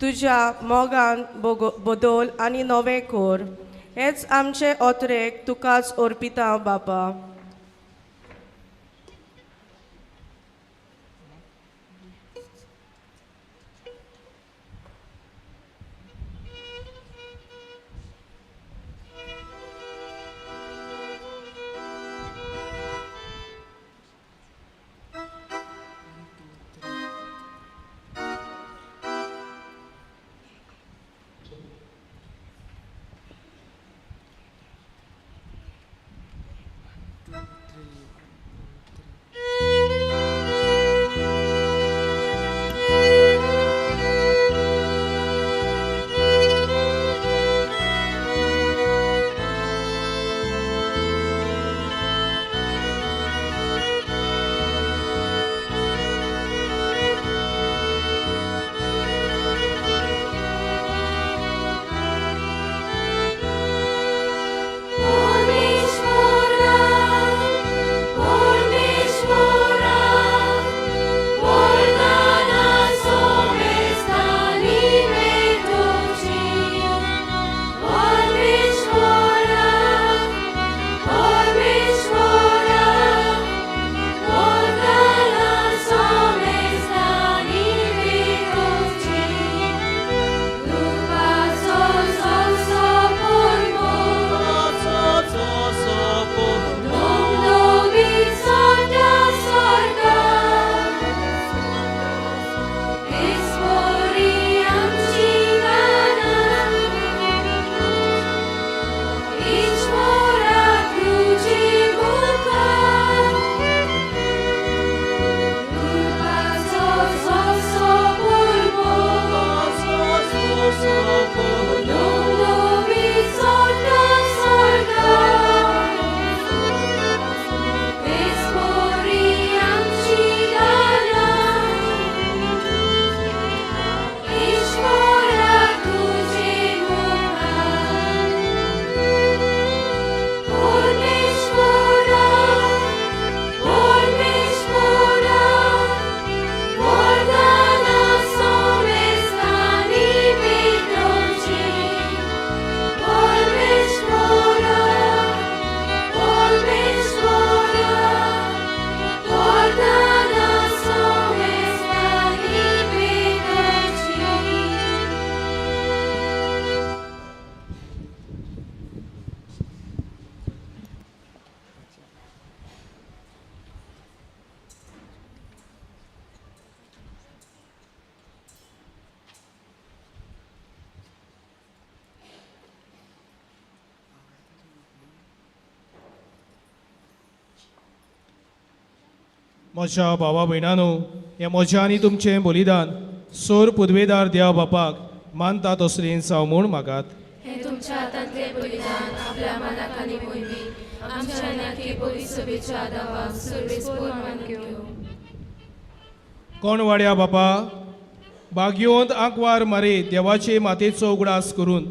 तुज्या मोगान बदल आनी नवें कर. हेच आमचे ओतरेक तुकाच अर्पिता बापा. म्हज्या भावा भयणानो, हें म्हजें आनी तुमचें बलिदान सोर पुदवेदार देवा बापाक मानता तसलें जावं म्हूण मागात. हें तुमच्या हातांतलें बलिदान आपल्या मनाक आनी मोहिमेक आमच्या आनी पवित्र सभेच्या दावाक सर्वेस्पोर मानून घेवं. कोण वाड्या बापा, बागयोंत आंकवार मारे देवाचे मातेचो उगडास करून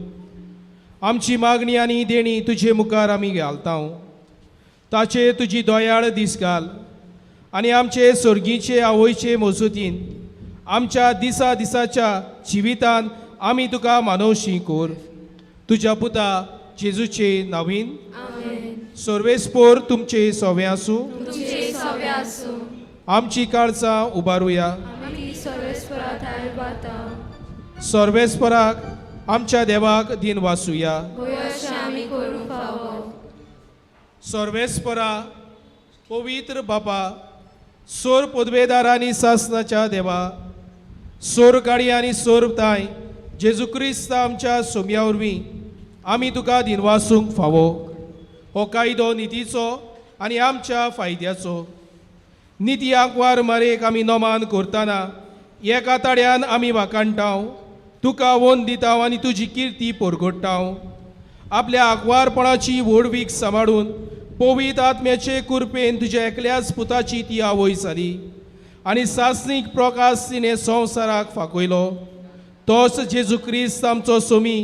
आमची मागणी आनी देणी तुजे मुखार आमी घालता. ताचेर तुजी दयाळ दीस घाल आनी आमचे सोर्गीचे आवयचे मजतीन आमच्या दिसा दिसाच्या जिवितान आमी तुका मानवशी कोर. तुज्या पुता जेजूचे नावीन. सर्वेस्पोर तुमचे सोवे आसूं. तुमचे सोवे आसूं. आमची काळजां उबारुया. आमी सर्वेस्परा थाय उबारता. सर्वेस्पराक आमच्या देवाक दिन वासुया. अशें आमी करूंक फावो. सर्वेस्परा पवित्र बापा, सोर पदवेदार आनी सासनाच्या देवा, सोर गाडी आनी सोर ताय जेजू क्रिस्त आमच्या सोम्या वरवीं आमी तुका दिनवासूंक फावो. हो कायदो नितीचो आनी आमच्या फायद्याचो. निती आंकवार मारेक आमी नमान करतना एका ताड्यान आमी वाखाणटाव, तुका वोन दिताव आनी तुजी किर्ती परगट्टाव. आपल्या आंकवारपणाची व्हडवीक सांबाळून पवित्र आत्म्याचे कुरपेन तुज्या एकल्याच पुताची ती आवय जाली आनी सासणीक प्रकाश तिणें संवसाराक फाकयलो. तोच जेजू क्रिस्त आमचो सोमी,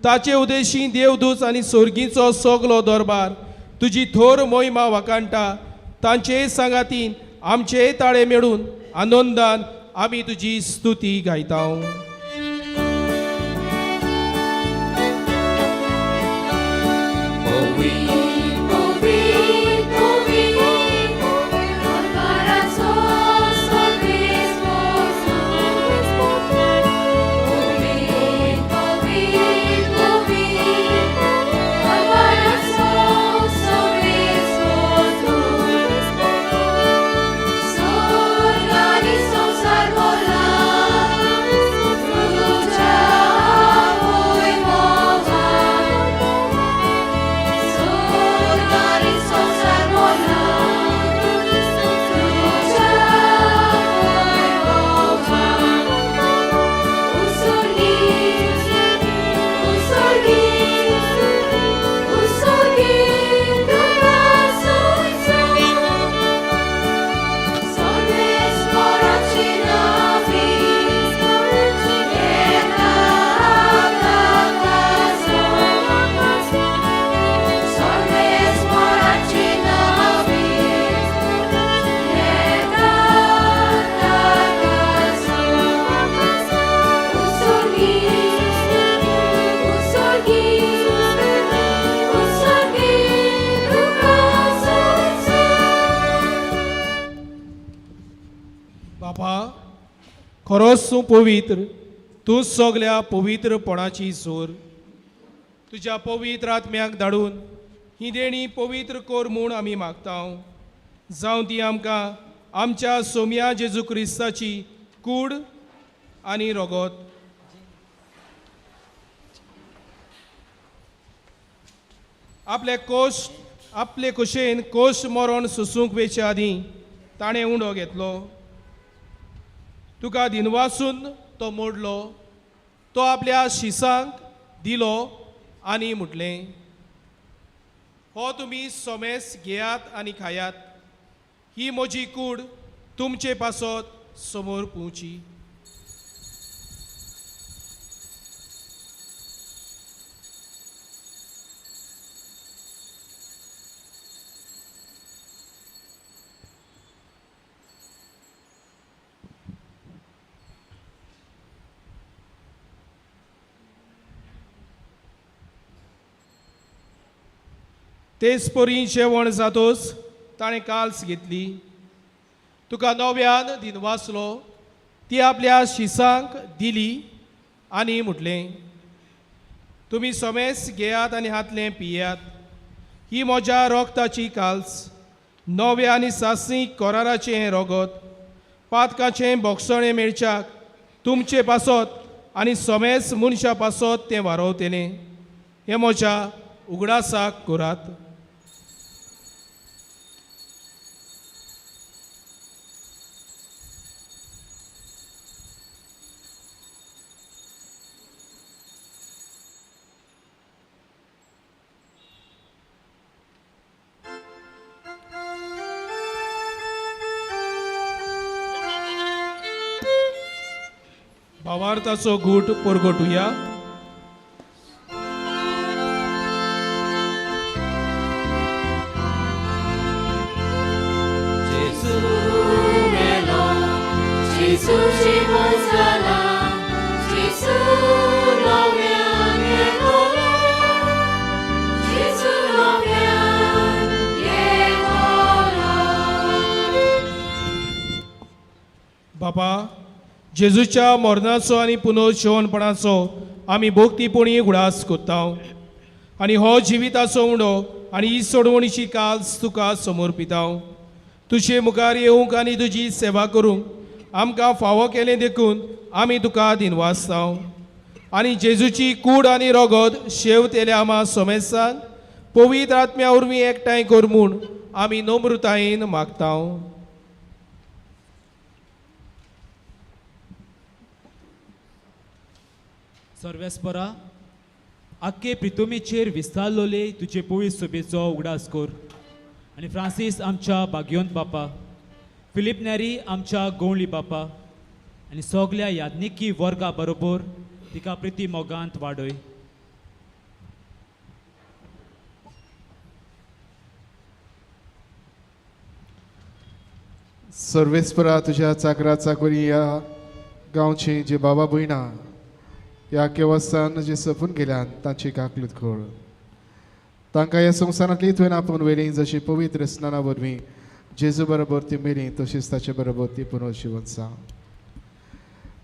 ताचे उदेशी देवदूत आनी सोर्गीचो सगलो दरबार तुजी थोर मोहिमा वाखाणटा. तांचे सांगातीन आमचे ताळे मेळून आनंदान आमी तुजी स्तुती गायता. खरोच तूं पवित्र, तूं सगल्या पवित्रपणाची जोर. तुज्या पवित्र आत्म्याक धाडून ही देणी पवित्र कर म्हूण आमी मागता. जावं ती आमकां आमच्या सोम्या जेजू क्रिस्ताची कूड आनी रगत. आपले कोश आपले कुशेन कोश मरण सोसूंक वेचे आदीं ताणें उंडो घेतलो. तुका दिनवासून तो मोडलो, तो आपल्या शिसांक दिलो आनी म्हटलें, हो तुमी सोमेस घेयात आनी खायात, ही म्हजी कूड तुमचे पासत समोर पुवची. तेच परी जेवण जातोच ताणें काल्स घेतली, तुका नव्यान दिनवासलो, ती आपल्या शिसांक दिली आनी म्हटलें, तुमी सोमेस घेयात आनी हातलें पियात, ही म्हज्या रोगताची काल्स, नव्या आनी सासणीक कराराचें हें रोगत, पातकाचें बोगसणें मेळच्याक तुमचे पासत आनी सोमेस मनशा पासत तें वारोवतलें. हें म्हज्या उगडासाक करात. भावार्थाचो गूट परगटुया. जेजू मेलो, जेजू जिवन जाला, जेजू नव्यान येतलो, जेजू नव्यान येतलो. बापा, जेजूच्या मरणाचो आनी पुनर्जिवनपणाचो आमी भक्तीपणी उगडास करता आनी हो जिविताचो उंडो आनी ही सोडवणीची काल्स तुका समर्पिता. तुजे मुखार येवंक आनी तुजी सेवा करूंक आमकां फावो केलें देखून आमी तुका दिनवासता. आनी जेजूची कूड आनी रोगत शेवतेल्या आमा सोमेसान पवित्र आत्म्या वरवीं एकठांय कर म्हूण आमी नम्रतायेन मागता. सर्वेस्परा, आख्खे प्रितुमीचेर विस्तारलोले तुजे पवित्र सभेचो उगडास कर आनी फ्रांसीस आमच्या भाग्योंत बापा, फिलीप नेरी आमच्या गोवळी बापा आनी सगल्या याज्ञिकी वर्गा बरोबर तिका प्रिती मोगांत वाडय. सर्वेस्परा, तुज्या चाकरा चाकोरी ह्या गांवची जी बाबा भयणां ह्या केवस्तान जी सपून गेल्यान तांची काकलूत खोळ. तांकां ह्या संवसारांतली तुवें आपोवन व्हेली, जशी पवित्र स्नाना वरवीं जेजू बरोबर ती मेली तशीच ताचे बरोबर ती पुनर्जिवन जावं.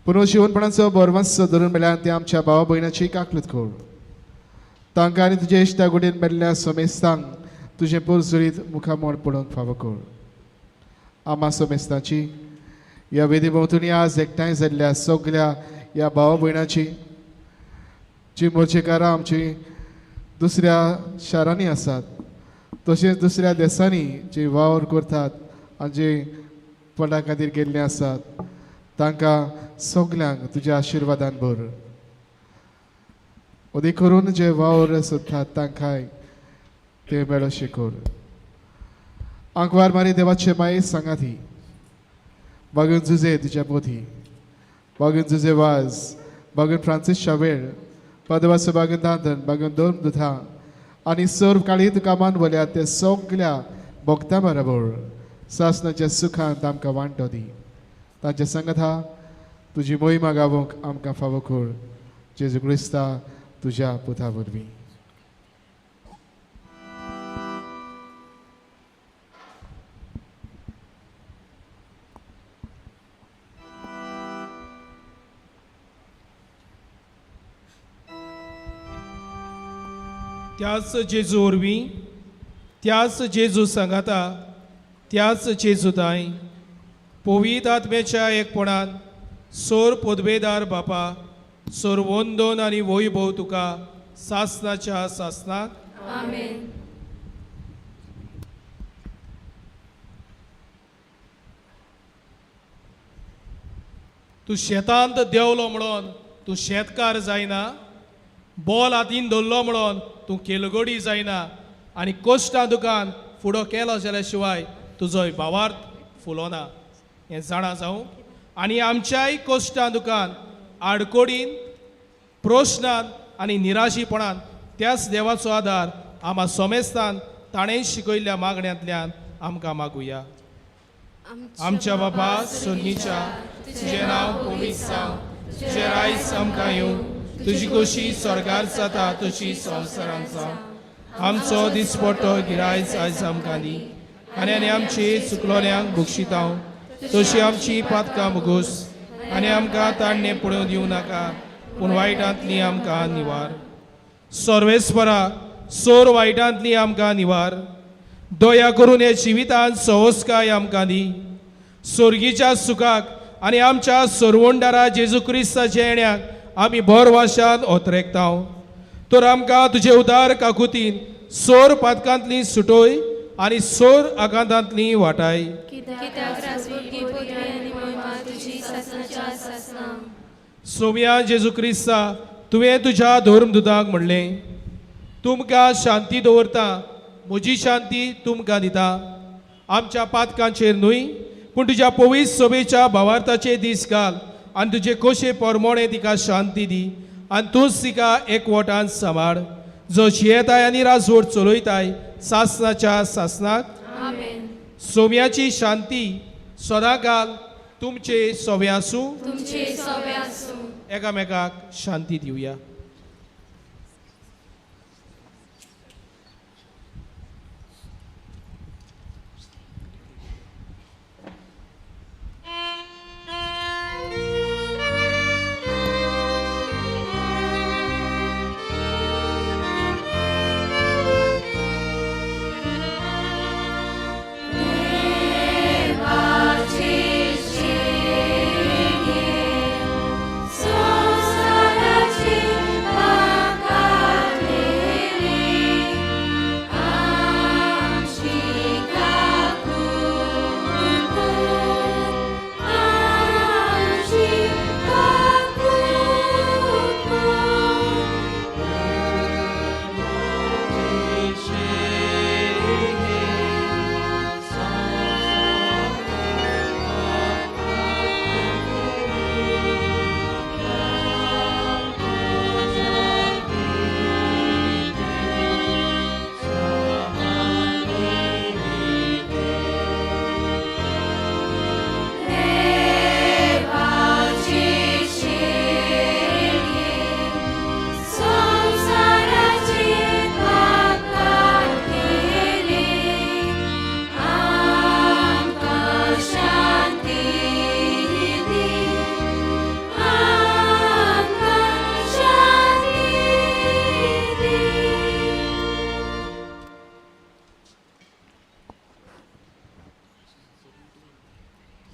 पुनर्जिवनपणाचो बरवंस धरून मेल्यान ती आमच्या भावा भयणाची काकलूत खोळ. तांकां आनी तुज्या इश्टा गुडीन मेल्ल्या सोमेस्तांक तुजें पोरजुरीत मुखामोड पळोवंक फावो कर. आमा सोमेस्तांची ह्या वेदी भोंवतणी आज एकठांय जाल्ल्या सगल्या ह्या भावा भयणाची जी मोर्चेकारां आमची दुसऱ्या शारांनी आसात तशेंच दुसऱ्या देसांनी जी वावर करतात आनी जे पोटा खातीर गेल्ले आसात तांकां सगल्यांक तुज्या आशिर्वादान भर. अदीक करून जे वावर सोदतात तांकांय ते मेळोशें कर. आंकवार मारी देवाचे माये सांगात ही बागून जुजे तुज्या पोथी, बागून जुजे वाज, बागून फ्रांसीस शावेळ, पदवासो बागून दांदन, बागून दोन दुथा आनी सर्व काळी तुका मानवल्या ते सगल्या भोगता बरोबर सासनाच्या सुखांत आमकां वांटो दी. तांचे सांगता तुजी मोहिमा गावोंक आमकां फावो कर. जेजू क्रिस्ता तुज्या पुता वरवीं. त्याच जेजू वरवीं, त्याच जेजू सांगाता, त्याच जेजू ताई पवित्र आत्म्याच्या एकपणान सोर पदवेदार बापा, सोर वंदन आनी वैभव तुका सासनाच्या सासनाक. आमेन. तूं शेतांत देंवलो म्हणून तूं शेतकार जायना, बॉल हातीन धरलो म्हणून तूं खेलगडी जायना आनी कोश्टा दुकान फुडो केलो जाल्या शिवाय तुजोय भावार्थ फुलोना हें जाणा जावं. आनी आमच्याय कोश्टा दुकान आडकोडीन, प्रश्नान आनी निराशीपणान त्याच देवाचो आदार आमा सोमेस्तान ताणें शिकयल्ल्या मागण्यांतल्यान आमकां मागुया. आमच्या बापा सोनीच्या, तुजें नांव पवित्र जावं, तुजें रायज आमकां येवं, तुजी खोशी स्वर्गार जाता तशी संवसारांत जावं. आमचो दिसपट्टो गिरायज आयज आमकां दी आनी आनी आमची चुकलोल्यांक बक्षितांव तशी आमची पातकां मुगोस आनी आमकां ताणणें पळोवन दिवं नाका पूण वायटांतली आमकां निवार. सर्वेस्परा, सोर वायटांतली आमकां निवार. दया करून हे जिवितांत सवस्काय आमकां दी. सोर्गीच्या सुखाक आनी आमच्या सरवंडारा जेजू क्रिस्ताच्या येण्याक आमी भरवाशान ओतरेकता. तर आमकां तुजे उदार काकुतीन सोर पातकांतली सुटोय आनी सोर आकांतांतली वाटाय. सोम्या जेजू क्रिस्ता, तुवें तुज्या धर्मदुतांक म्हणलें, तुमकां शांती दवरता, म्हजी शांती तुमकां दिता. आमच्या पातकांचेर न्हय पूण तुज्या पवित्र सभेच्या भावार्थाचे दीस घाल आनी तुजे कोशे पोरमोणे तिका शांती दी आनी तूंच तिका एकवटान सांबाळ, जो जियेताय आनी राजवट चलयताय सासनाच्या सासनाक। आमेन। सोम्याची शांती सदांकाल तुमचे सोवे आसूं, तुमचे सोवे आसूं। एकामेकाक शांती दिवया।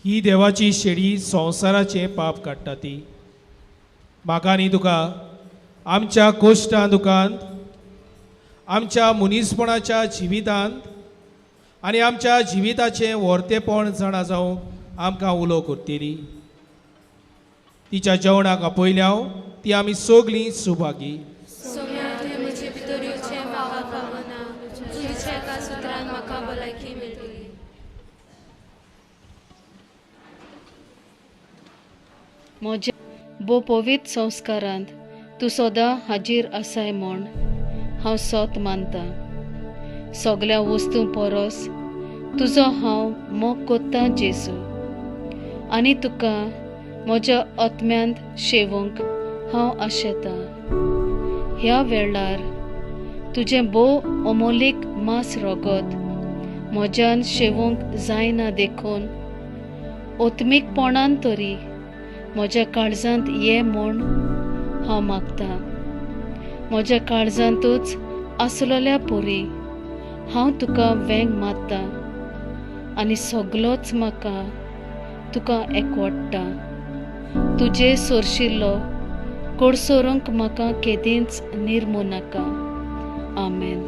ही देवाची शेळी संवसाराचें पाप काडटा ती म्हाका आनी तुका आमच्या कोश्टां दुकांत, आमच्या मनीसपणाच्या जिवितांत आनी आमच्या जिविताचें व्हरतेपण जाणा जावंक आमकां उलो करतली। तिच्या जेवणाक आपयल्या ती आमी सगळीं सुभागी। म्हज्या भोव पवित्र संस्कारांत तूं सदां हाजीर आसाय म्हूण हांव सोत मानता। सगळ्या वस्तूं परस तुजो हांव मोग कोत्तां जेजू, आनी तुका म्हज्या आत्म्यांत शेवूंक हांव आशेतां। ह्या वेळार तुजें भोव अमोलीक मांस रगत म्हज्यान शेवूंक जायना देखून आत्मीकपणान तरी म्हज्या काळजांत ये म्हूण हांव मागतां। म्हज्या काळजांतूच आसलेल्या पुरी हांव तुका वेंग मारता आनी सगलोच म्हाका तुका एकवडटा। तुजे सोरशिल्लो कोडसोरूंक म्हाका केदींच निर्मू नाका। आमेन।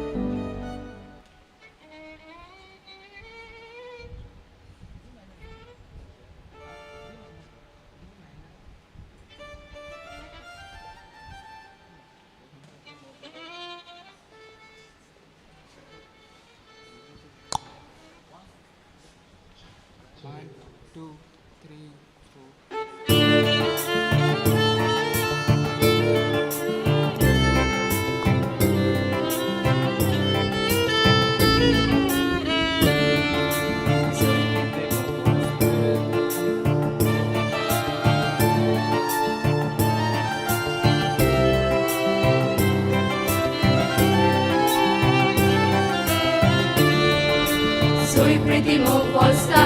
Soy pretty mo posta,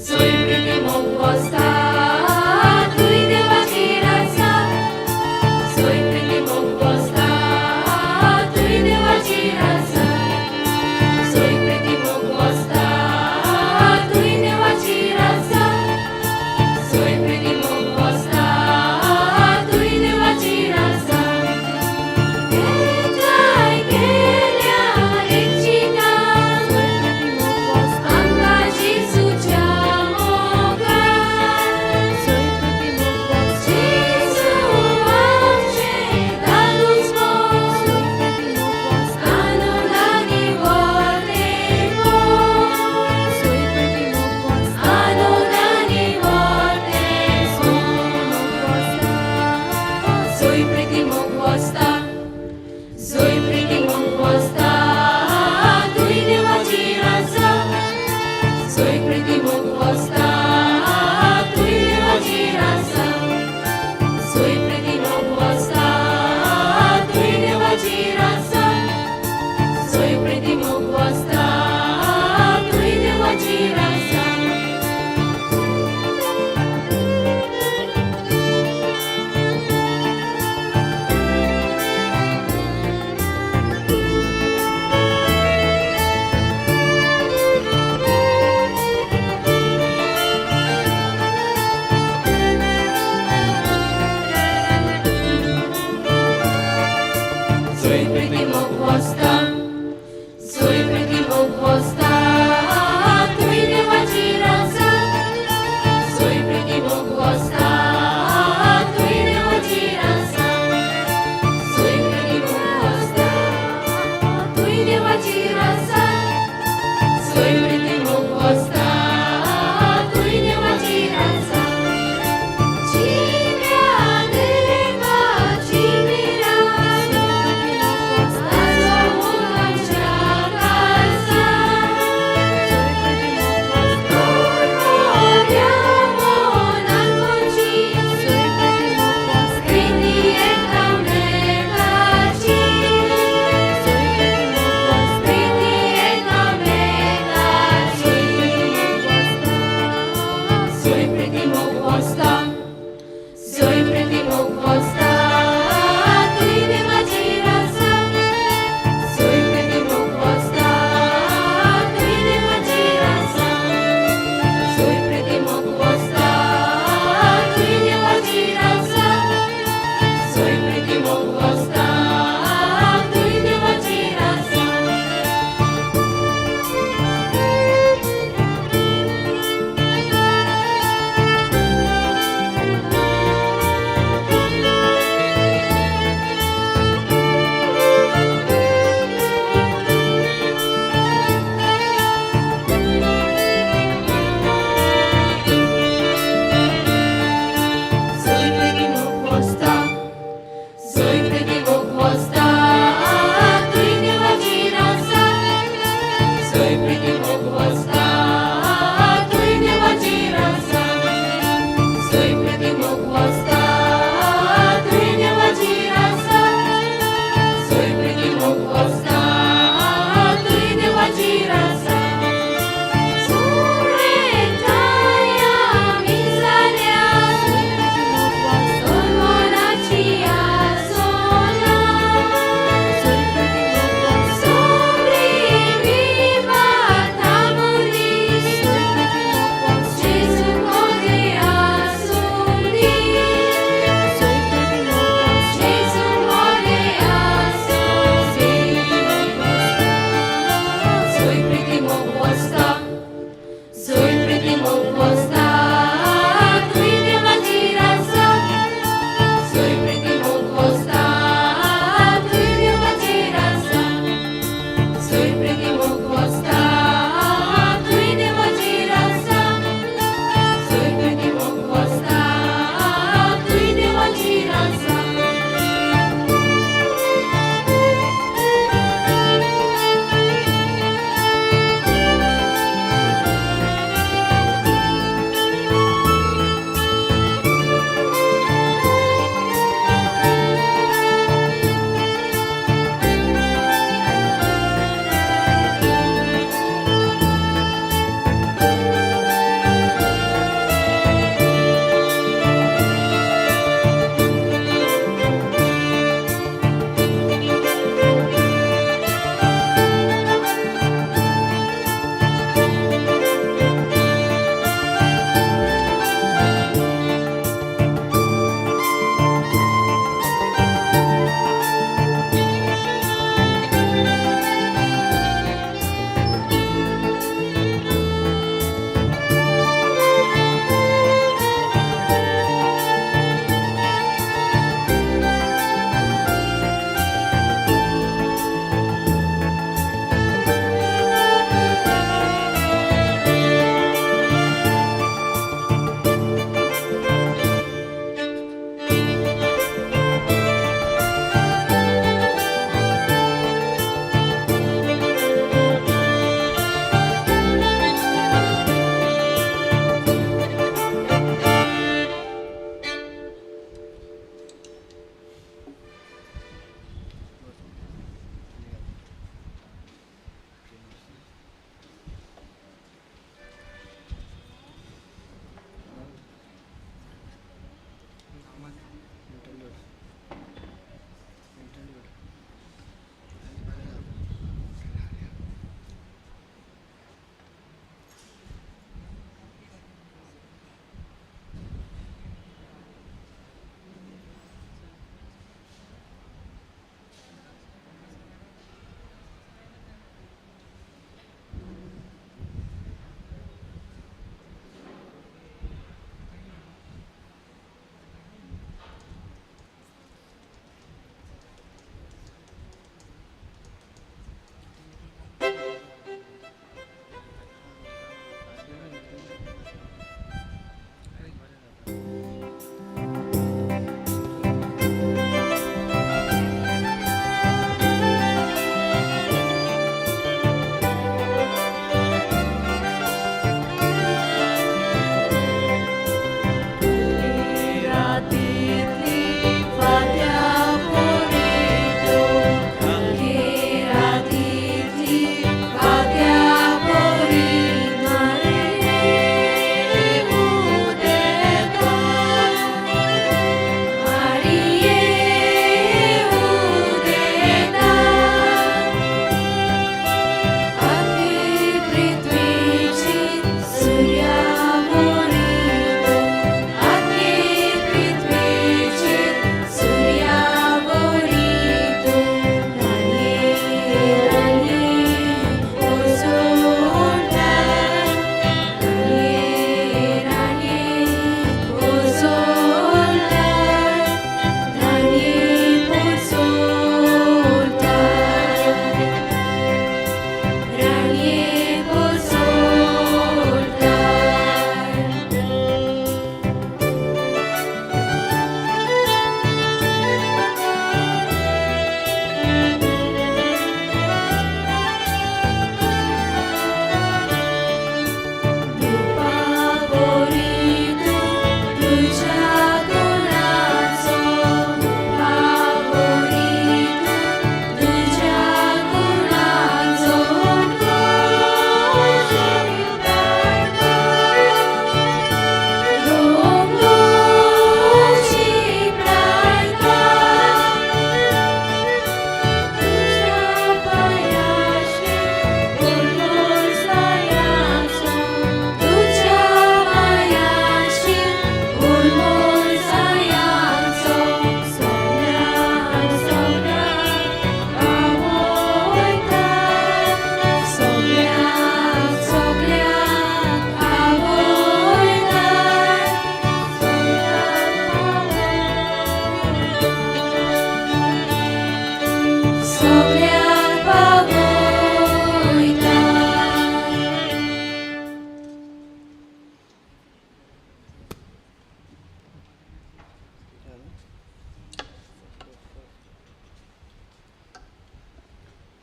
soy pretty mo posta, তুই দেবাচি রাজা। Soy pretty mo posta, তুই দেবাচি রাজা। Soy pretty mo posta, তুই দেবাচি রাজা। Soy pretty mo posta, তুই দেবাচি রাজা। এটাই গেলা রেচিনা, আমরা যিশুच्या মোগান। देवाची राजसाण. सोय प्रिती मोग वसता तुय देवाची राजसाण. जिव्या देवाची मिरास ताजो मोग आमच्या काळजांत. मोऱ्या मनान मोची प्रिती एकामेकाची, प्रिती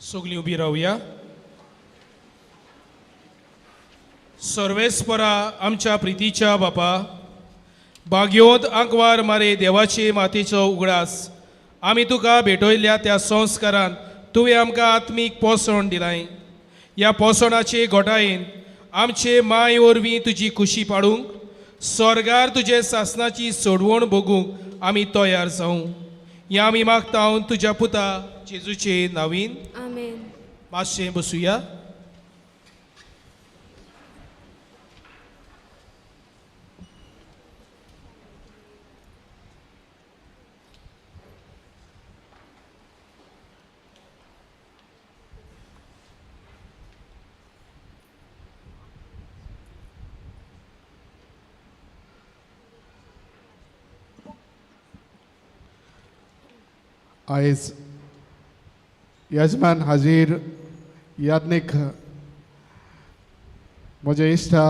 सगलीं उबी रावया. सर्वेस्परा आमच्या प्रितीच्या बापा, बागयोत आंकवार मारे देवाचे मातेचो उगडास आमी तुका भेटयल्ल्या त्या संस्कारान तुवें आमकां आत्मीक पोसण दिलाय. ह्या पोसणाचे घोटायेन आमचे माय वरवीं तुजी खुशी पाडूंक, स्वर्गार तुजे सासनाची सोडवण भोगूंक आमी तयार जावं. ह्या आमी मागता तुज्या पुता जेजूचे नावीन. आमेन. मातशें बसुया. आयज यजमान हाजीर याज्ञीक म्हजे इश्टा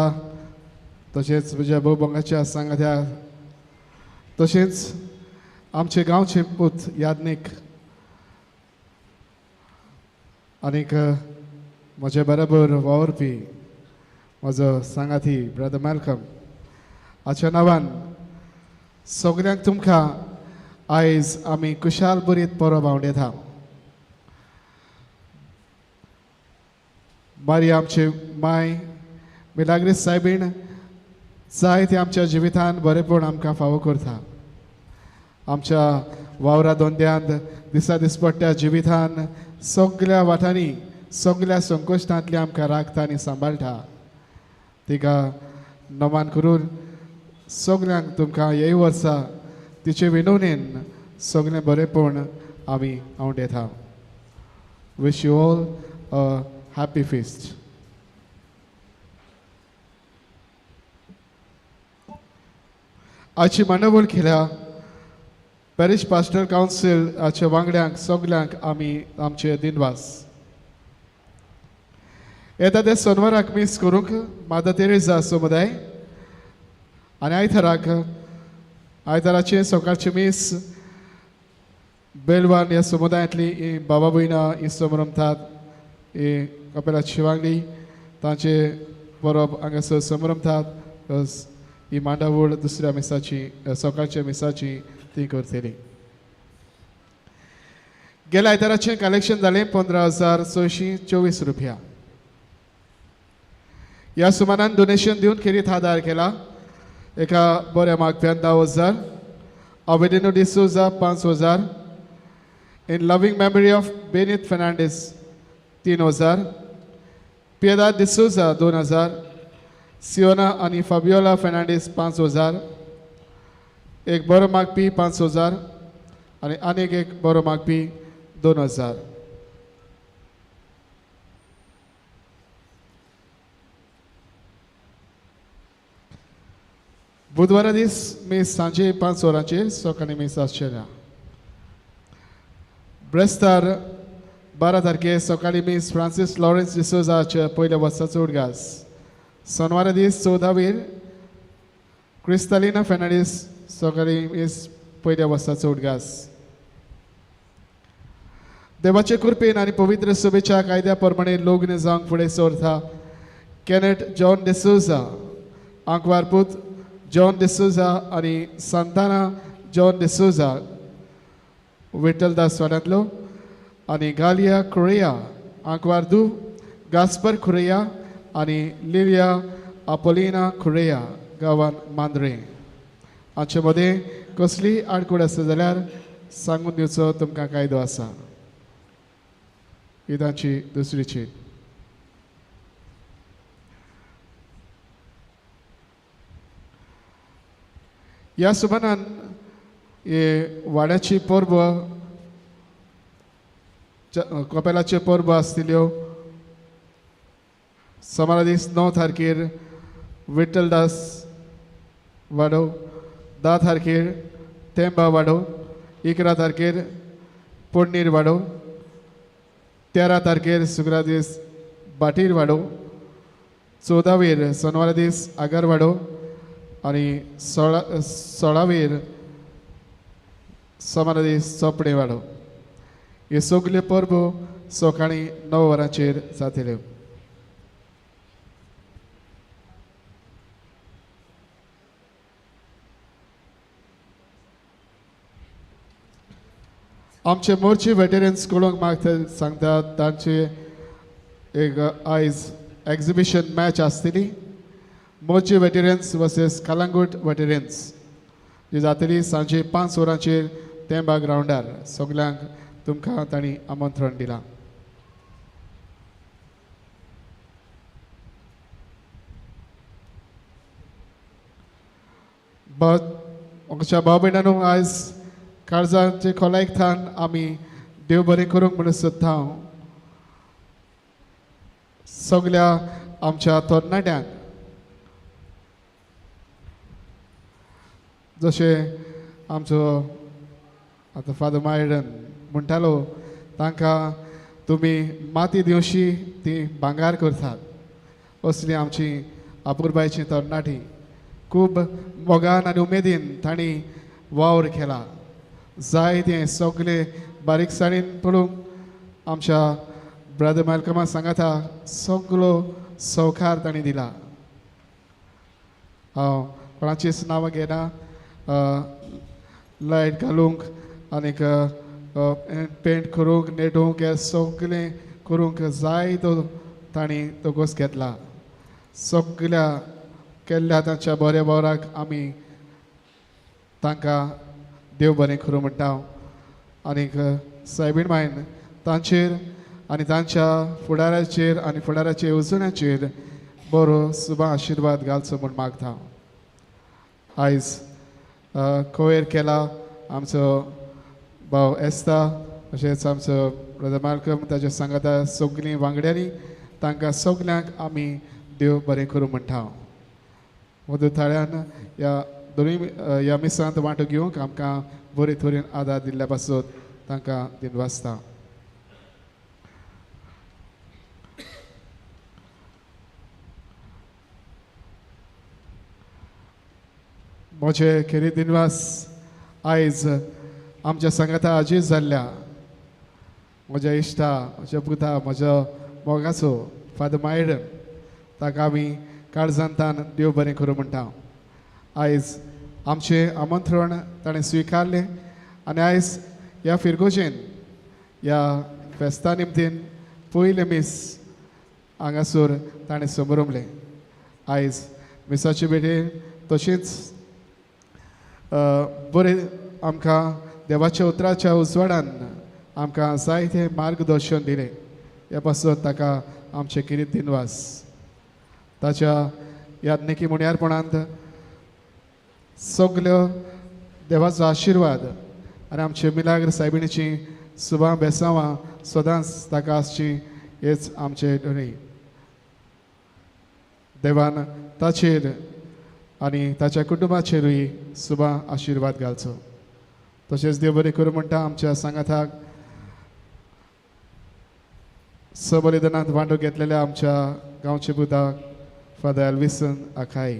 तशेंच म्हज्या भोवभंगाच्या सांगात्या तशेंच आमचे गांवचे पूत याज्ञीक आनीक म्हजे बरोबर वावुरपी म्हजो सांगाती ब्रदर मॅलकम हाच्या नांवान सगल्यांक तुमकां आयज आमी कुशाल बरीत परब आवडयता. मारी आमचे माय मिलाग्रीस सायबीण जाय ते आमच्या जिवितान बरेपण आमकां फावो करता. आमच्या वावरा धंद्यांत दिसा दिसपट्ट्या जिवितान सगल्या वाटांनी सगल्या संकश्टांतली आमकां राखता आनी सांबाळटा. तिका नमान करून सगल्यांक तुमकां ह्याय वर्सा तिचे विनवणेन सगळें बरेपण आमी आवडयता. Wish you all a happy feast. आजची मांडावळ केल्या पॅरिश पास्टर कावन्सील हाच्या वांगड्यांक सगल्यांक आमी आमचे दिनवास. येता ते सोनवाराक मीस करूंक मादर तेरेजा समुदाय आनी आयताराक आयताराचे सकाळचे मीस बेलवान ह्या समुदायांतली ही बाबा भयणां ही समरमतात ही कपेलाची वांगडी तांचे परब हांगासर समरमतात. ही मांडावळ दुसऱ्या मिसाची सकाळच्या मिसाची ती करतली. गेल्या आयताराचें कलेक्शन जालें 15,624 रुपया. ह्या सुमानान डोनेशन दिवन खेरीत आदार केला. एका बऱ्या मागप्यान 10,000, Avelino D'Souza 5,000, in loving memory of Benit Fernandes 3,000, Piedad D'Souza 2,000, Siona आनी फाबियोला फेर्नांडीस 5,000, एक बरो मागपी 5,000 आनी आनीक एक बरो मागपी 2,000. बुधवारा दीस मीस सांजे 5 वरांचेर सकाळी मीस आसचें ना. ब्रेस्तार 12 तारखे सकाळी मीस फ्रांसीस लॉरेन्स डिसोजाच्या पयल्या वर्साचो उडगास. सोनवारा दीस 14 क्रिस्तालिना फेर्नांडीस सकाळी मीस पयल्या वर्साचो उडगास. देवाचे कृपेन आनी पवित्र सभेच्या कायद्या प्रमाणे लग्न जावंक फुडें सरता कॅनेट जॉन डिसोजा, आंकवारपूत जॉन डिसोजा आनी सांताना जॉन डिसोजा विठ्ठलदास वाड्यांतलो आनी गालिया खुरेया, आंकवारदू गास्पर खुरेया आनी लिलिया आपोलिना खुरेया गांवान मांद्रे. हांचे मदें कसलीय आडखळ आसा जाल्यार सांगून दिवचो तुमकां कायदो आसा. ही तांची दुसरी चीट. ह्या सुमानान हे वाड्याची परब कपेलाच्यो परबो आसतल्यो. सोमारा दीस 9 तारखेर विठ्ठलदास वाडो, 10 तारखेर तेंबा वाडो, 11 तारखेर पोडणीर वाडो, 13 तारखेर शुक्रार दीस बाटीर वाडो, 14 सोनवारा दीस आगर वाडो आनी 16 सोमारा दीस चोपडे वाडो. हे सगळे परबो सकाळीं 9 वरांचेर जातल्यो. आमचे मोर्ची वेटरन्स कळोवंक मागता सांगतात तांचे एक आयज एक्झिबिशन मॅच आसतली. Morjim veterans versus Calangute veterans जी जातली सांजे 5 वरांचेर तेंबा ग्रावंडार. सगल्यांक तुमकां तांणी आमंत्रण दिलां. आमच्या भाव भयणांनो, आयज काळजाचे खोलायक थान आमी देव बरें करूंक म्हणून सोदता. सगल्या आमच्या तरणाट्यांक जशें आमचो आतां फादर मायरन म्हणटालो, तांकां तुमी माती दिवशी ती भांगार करतात. असली आमची आपुरबायची तरणाटी खूब मोगान आनी उमेदीन तांणी वावर केला. जाय तें सगळे बारीकसाणीन पळोवंक आमच्या ब्रदर मालकमा सांगाता सगलो सवकार तांणी दिला. हांव कोणाचीच नांवां घेना. लायट घालूंक आनीक पेंट करूंक नेटूंक हें सगळें करूंक जाय तो तांणी तो गोस घेतला. सगल्या केल्ल्या तांच्या बऱ्या वावराक आमी तांकां देव बरें करूं म्हणटा. आनीक सायबीण मायन तांचेर आनी तांच्या फुडाराचेर आनी फुडाराचे येवजण्याचेर बरो सुबा आशिर्वाद घालचो म्हूण मागता. आयज कोयर केला आमचो भाव एस्ता, तशेंच आमचो ब्रदर मालकम, ताच्या सांगाता सगळीं वांगड्यांनी तांकां सगल्यांक आमी देव बरें करूं म्हणटा. मदू थाळ्यान ह्या दोनूय ह्या मिसांत वांटो घेवंक आमकां बरे तरेन आदार दिल्ल्या पासत तांकां दिनवासता. म्हजे खेरीत दिनवास आयज आमच्या सांगाता आजीज जाल्ल्या म्हज्या इश्टा, म्हज्या पुता, म्हज्या मोगाचो फादर मायरन, ताका आमी काळजांतान देव बरें करूं म्हणटा. आयज आमचें आमंत्रण ताणें स्विकारलें आनी आयज ह्या फिरगोजेन ह्या फेस्ता निमतीन पयलें मीस हांगासर ताणें समरमलें. आयज मिसाचे भेटेन तशेंच बरें आमकां देवाच्या उतराच्या उजवाडान आमकां जायते मार्गदर्शन दिलें. ह्या पासून ताका आमचें किरीत दिनवास. ताच्या याज्ञिकी मुण्यारपणांत सगल्यो देवाचो आशिर्वाद आनी आमचे मिलाग्र सायबिणीची सुबां बेसांवां सदांच ताका आसची हेच आमचे न्हय. देवान ताचेर आनी ताच्या कुटुंबाचेरूय सुबां आशिर्वाद घालचो. तशेंच देव बरें करूं म्हणटा आमच्या सांगाताक सबलिदानांत वांटो घेतलेल्या आमच्या गांवचे पुताक फादर एल्विसन आखाई.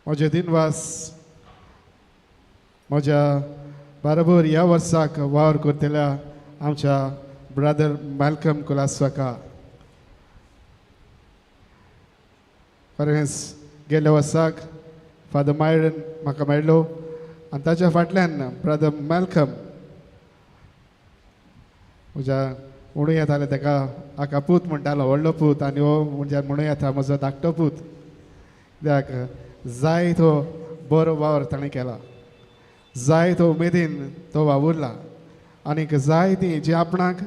म्हजे दिनवास म्हज्या बरोबर ह्या वर्साक वावर करतल्या आमच्या ब्रदर मालकम कुलासवाका. खरेंच गेल्या वर्साक फादर मायरन म्हाका मेळ्ळो आनी ताच्या फाटल्यान ब्रदर मालकम म्हज्या म्हणूं येतालें ताका हाका पूत म्हणटालो, व्हडलो पूत, आनी हो म्हणजे म्हणूं येता म्हजो धाकटो पूत. कित्याक जाय तो बरो वावर ताणें केला, जाय तो उमेदीन तो वावुरला आनीक जाय ती जी आपणाक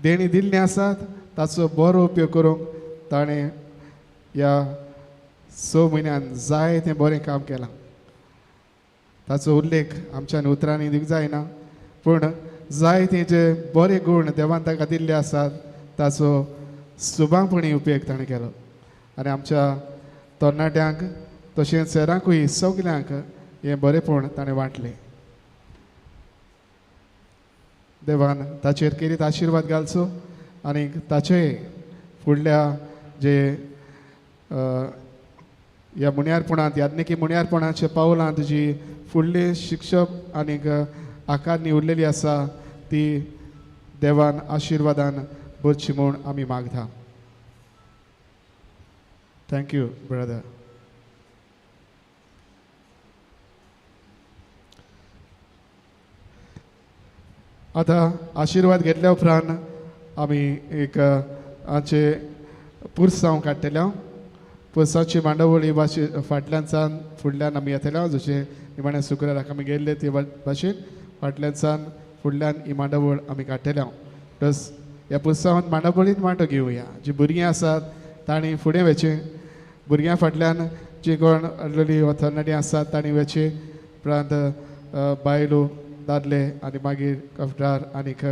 देणी दिल्ली आसात ताचो बरो उपयोग करूंक ताणें ह्या 6 म्हयन्यान जाय तें बरें काम केलां. ताचो उल्लेख आमच्यान उतरांनी दिवंक जायना, पूण जाय ते जे बरे गूण देवान ताका दिल्ले आसात ताचो सुबांपणी उपयोग ताणें केलो. आनी आमच्या तरणाट्यांक तशेंच हेरांकूय सगल्यांक हें बरेंपण ताणें वांटलें. देवान ताचेर केरीत आशिर्वाद घालचो आनी ताचे फुडल्या जे ह्या मुण्यारपणांत याज्ञिकी मुण्यारपणाच्या पावलांत जी फुडली शिक्षक आनीक आकारणी उरलेली आसा ती देवान आशिर्वादान भरची म्हूण आमी मागता. Thank you brother. आतां आशिर्वाद घेतल्या उपरांत आमी एक आमचे पुरसांव काडटले. पुरसांवची मांडावळी भाशे फाटल्यान सान फुडल्यान आमी येतले, जशें निमाण्या शुक्राराक आमी गेल्ले ते भाशेन फाटल्यान सान फुडल्यान ही मांडावळ आमी काडटले. प्लस ह्या पुरसांवान मांडावळीन वांटो घेवया. जी भुरगीं आसात तांणी फुडें वचचें, भुरग्यां फाटल्यान जी कोण आसलेली वा तरणाटीं आसात तांणी वचचें, उपरांत बायलो दादले आनी मागीर कफदार आनीक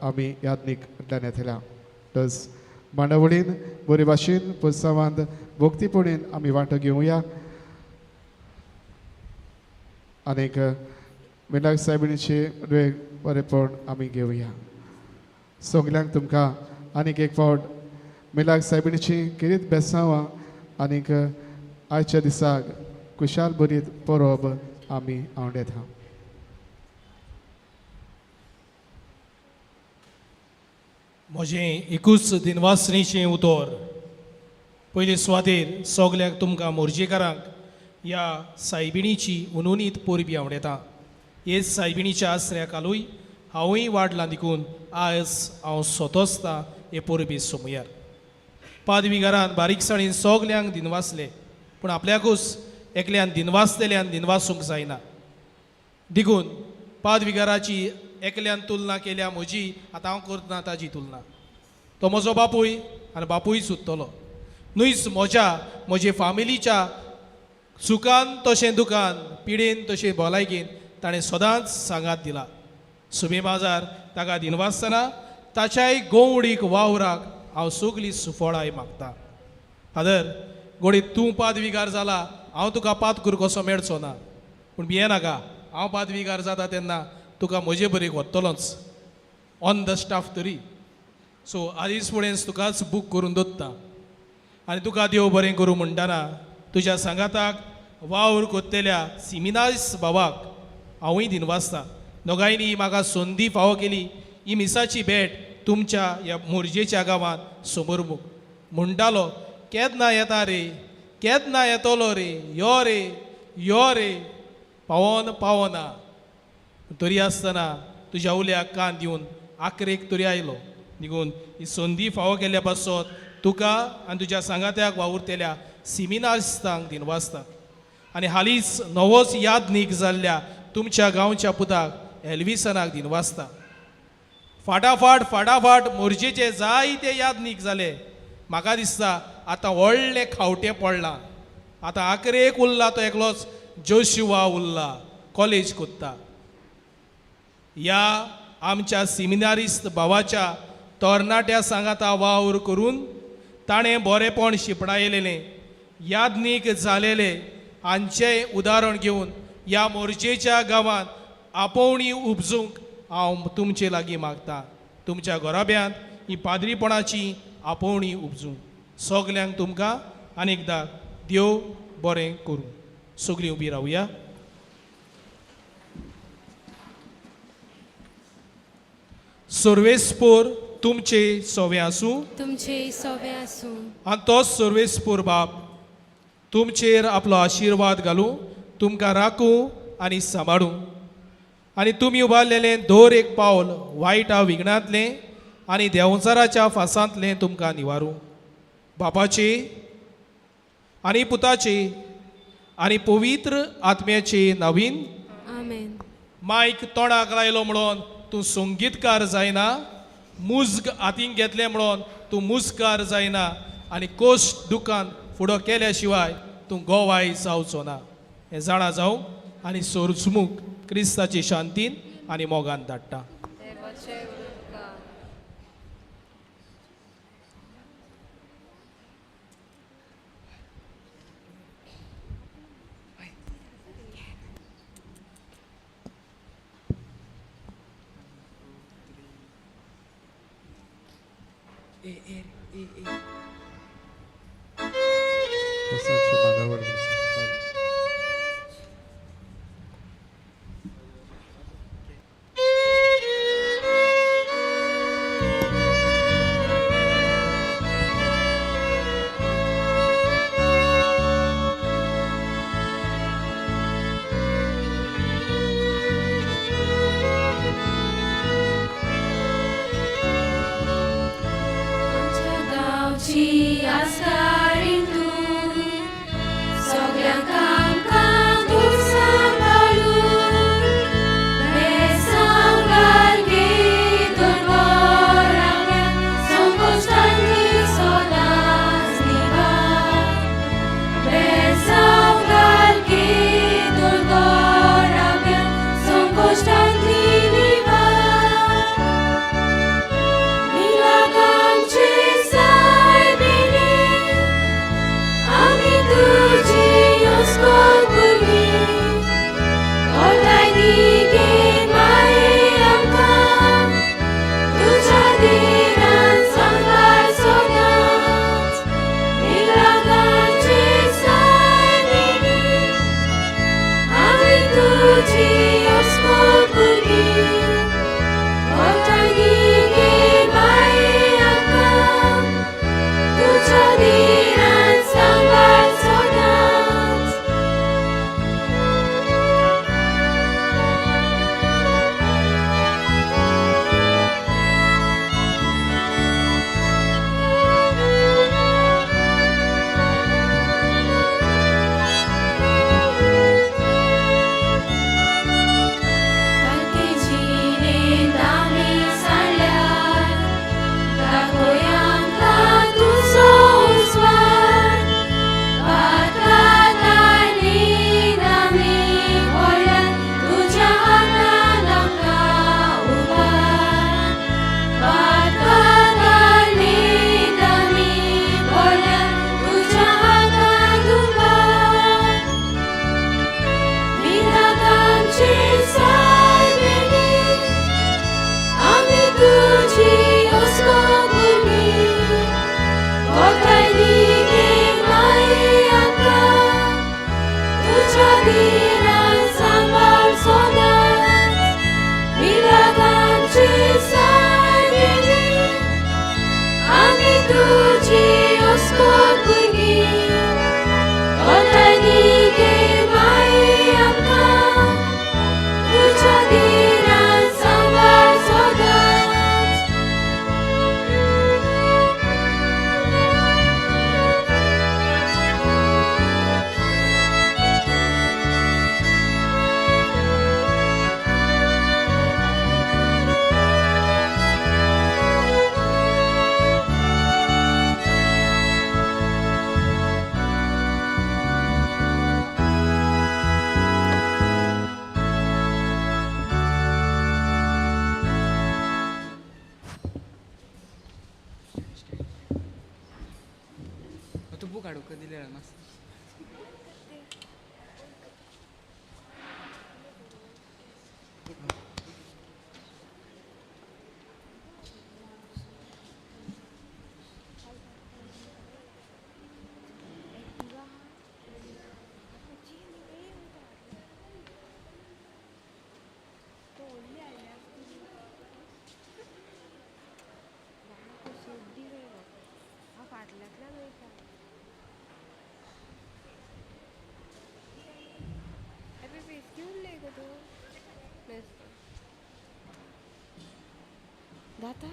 आमी यादनीक फाटल्यान येतल्या. प्लस मांडावळीन बरे भाशेन पुरसांवांत भक्तीपणेन आमी वांटो घेवया. आनीक मिलाग सायबिणीचे बरेपण आमी घेवया. सगल्यांक तुमकां आनीक एक फावट मिलाग सायबिणीची किरीत बेसांवां आनीक आयच्या दिसाक कुशाल बरीत परब आमी आवडेता. म्हजें एकूच दिनवासणीचें उतर पयले सुवातेर सगल्यांक तुमकां मोर्जेकारांक ह्या सायबिणीची उनुनीत परबी आवडेता. हे सायबिणीच्या आसऱ्या कालूय हांवूय वाडलां देखून आयज हांव सोतोसता हे परबी सोमुयार. पादविगारान बारीकसाणीन सगल्यांक दिनवासले, पूण आपल्याकूच एकल्यान दिनवासलेल्यान दिनवासूंक जायना. देखून पादविगाराची एकल्यान तुलना केल्या म्हजी, आतां हांव करतना ताजी तुलना. तो म्हजो बापूय आनी बापूय सुत्तलो न्हयच म्हज्या म्हजे फामिलीच्या सुखान तशें दुखान, पिडेन तशें भलायकेन ताणें सदांच सांगात दिला. सुबे बाजार ताका दिनवासतना ताच्याय गोवडीक वावराक हांव सगळीं सुफळाय मागता. फादर गोडी तूं पादविगार जाला, हांव तुका पादकूर कसो मेळचो ना, पूण भियेनाका, हांव पादविगार जाता तेन्ना तुका म्हजे बरेक वतलोच ऑन the staff तरी. सो आदींच फुडेंच तुकाच बूक करून दवरता आनी तुका देव बरें करूं म्हणटना तुज्या सांगाताक वावर कोत्तेल्या सिमिनास बाबाक हांवूय दिनवासता. दोगांयनी म्हाका संदी फावो केली ही मिसाची भेट तुमच्या ह्या मोरजेच्या गांवांत समोरमूख म्हणटालो. केन्ना येता रे, केन्ना येतलो रे, यो रे यो रे, पावोन पावना. तरी आसतना तुज्या उल्याक कान दिवन आकरेक तरी आयलो. देखून ही संदी फावो केल्ल्या पासत तुका आनी तुज्या सांगात्याक वावुरतेल्या सिमिनास्तांक दिनवासता. आनी हालींच नवोच यादनीक जाल्ल्या तुमच्या गांवच्या पुताक एल्विसनाक दिनवासता. फाटाफाट फाटाफाट मोरजेचे जायते यादनीक जाले. म्हाका दिसता आतां व्हडलें खावटें पडलां. आतां आकरेक उरला तो एकलोच जोशुआ उरला, कॉलेज कोत्ता. ह्या आमच्या सिमिनारिस्त भावाच्या तरणाट्या सांगाता वावर करून ताणें बरेपण शिपडायलेलें यादनीक जालेले हांचें उदाहरण घेवन ह्या मोरजेच्या गांवांत आपोवणी उपजूंक हांव तुमचे लागीं मागता. तुमच्या घराब्यांत ही पाद्रीपणाची आपोवणी उपजूं. सगल्यांक तुमकां आनी एकदां देव बरें करूं. सगळीं उबी रावया. सर्वेस्पोर तुमचे सोवे आसूं, तुमचे सोवे आसूं. आनी तोच सर्वेस्पोर बाप तुमचेर आपलो आशिर्वाद घालूं, तुमकां राखूं आनी सांबाळूं. आनी तुमी उबारलेलें दर एक पावल वायटा विघ्नांतलें आनी देंवचाराच्या फासांतलें तुमकां निवारूं. बापाचे आनी पुताचे आनी पवित्र आत्म्याचे नवीन आमेन. मायक तोंडाक लायलो म्हणून तूं संगीतकार जायना, मुज्ग हातीन घेतलें म्हणून तूं मुजकार जायना, आनी कोश्ट दुकान फुडो केल्या शिवाय तूं गोवाय जावचो ना. हें जाणा जावं आनी सोरचमुख क्रिस्ताची शांतीन आनी मोगान धाडटा. कास्तारीन तूं सगळ्यांक आमकां तूं सांबाळू बेसांव घाल गे दोरगोर आपल्या संकोश्टांतली सदांच निवार बेसांव घाल गे दोरगोर आपल्या संकोश्टांतली निवार मिलागांचे सायबिणी आमी तुजी ओस्कोत भुरगीं ओलाय दी गे माये आमकां तुज्या दिरान सांबाळ सदांच मिलागांचे सायबिणी आमी तुजी ओस्कोत भुरगीं ओलाय दी गे माये आमकां तुज्या दिरान सांबाळ सदांच. कालके जिणेंत आमी सांडल्यार दाखय आमकां तुजो उजवाड पात्रांत न्हीद आमी पडल्यार तुज्या हातान आमकां उबार पात्रांत न्हीद आमी पडल्यार तुज्या हातान उबार मिलागांचे सायबिणी आमी तुजी ओस्कोत भुरगीं ओताय दी गे माये आमकां तुज्या दिरान सांबाळ सदांच मिलागांचे सायबिणी आमी तुजी ओस्कोत भुरगीं ओताय दी गे माये आमकां तुज्या दिरान सांबाळ सदांच. तूं बूक हाडूंक दिले मातसो. फाटल्यांतल्यान वयता. बेसकी उरले गो तूं. जाता.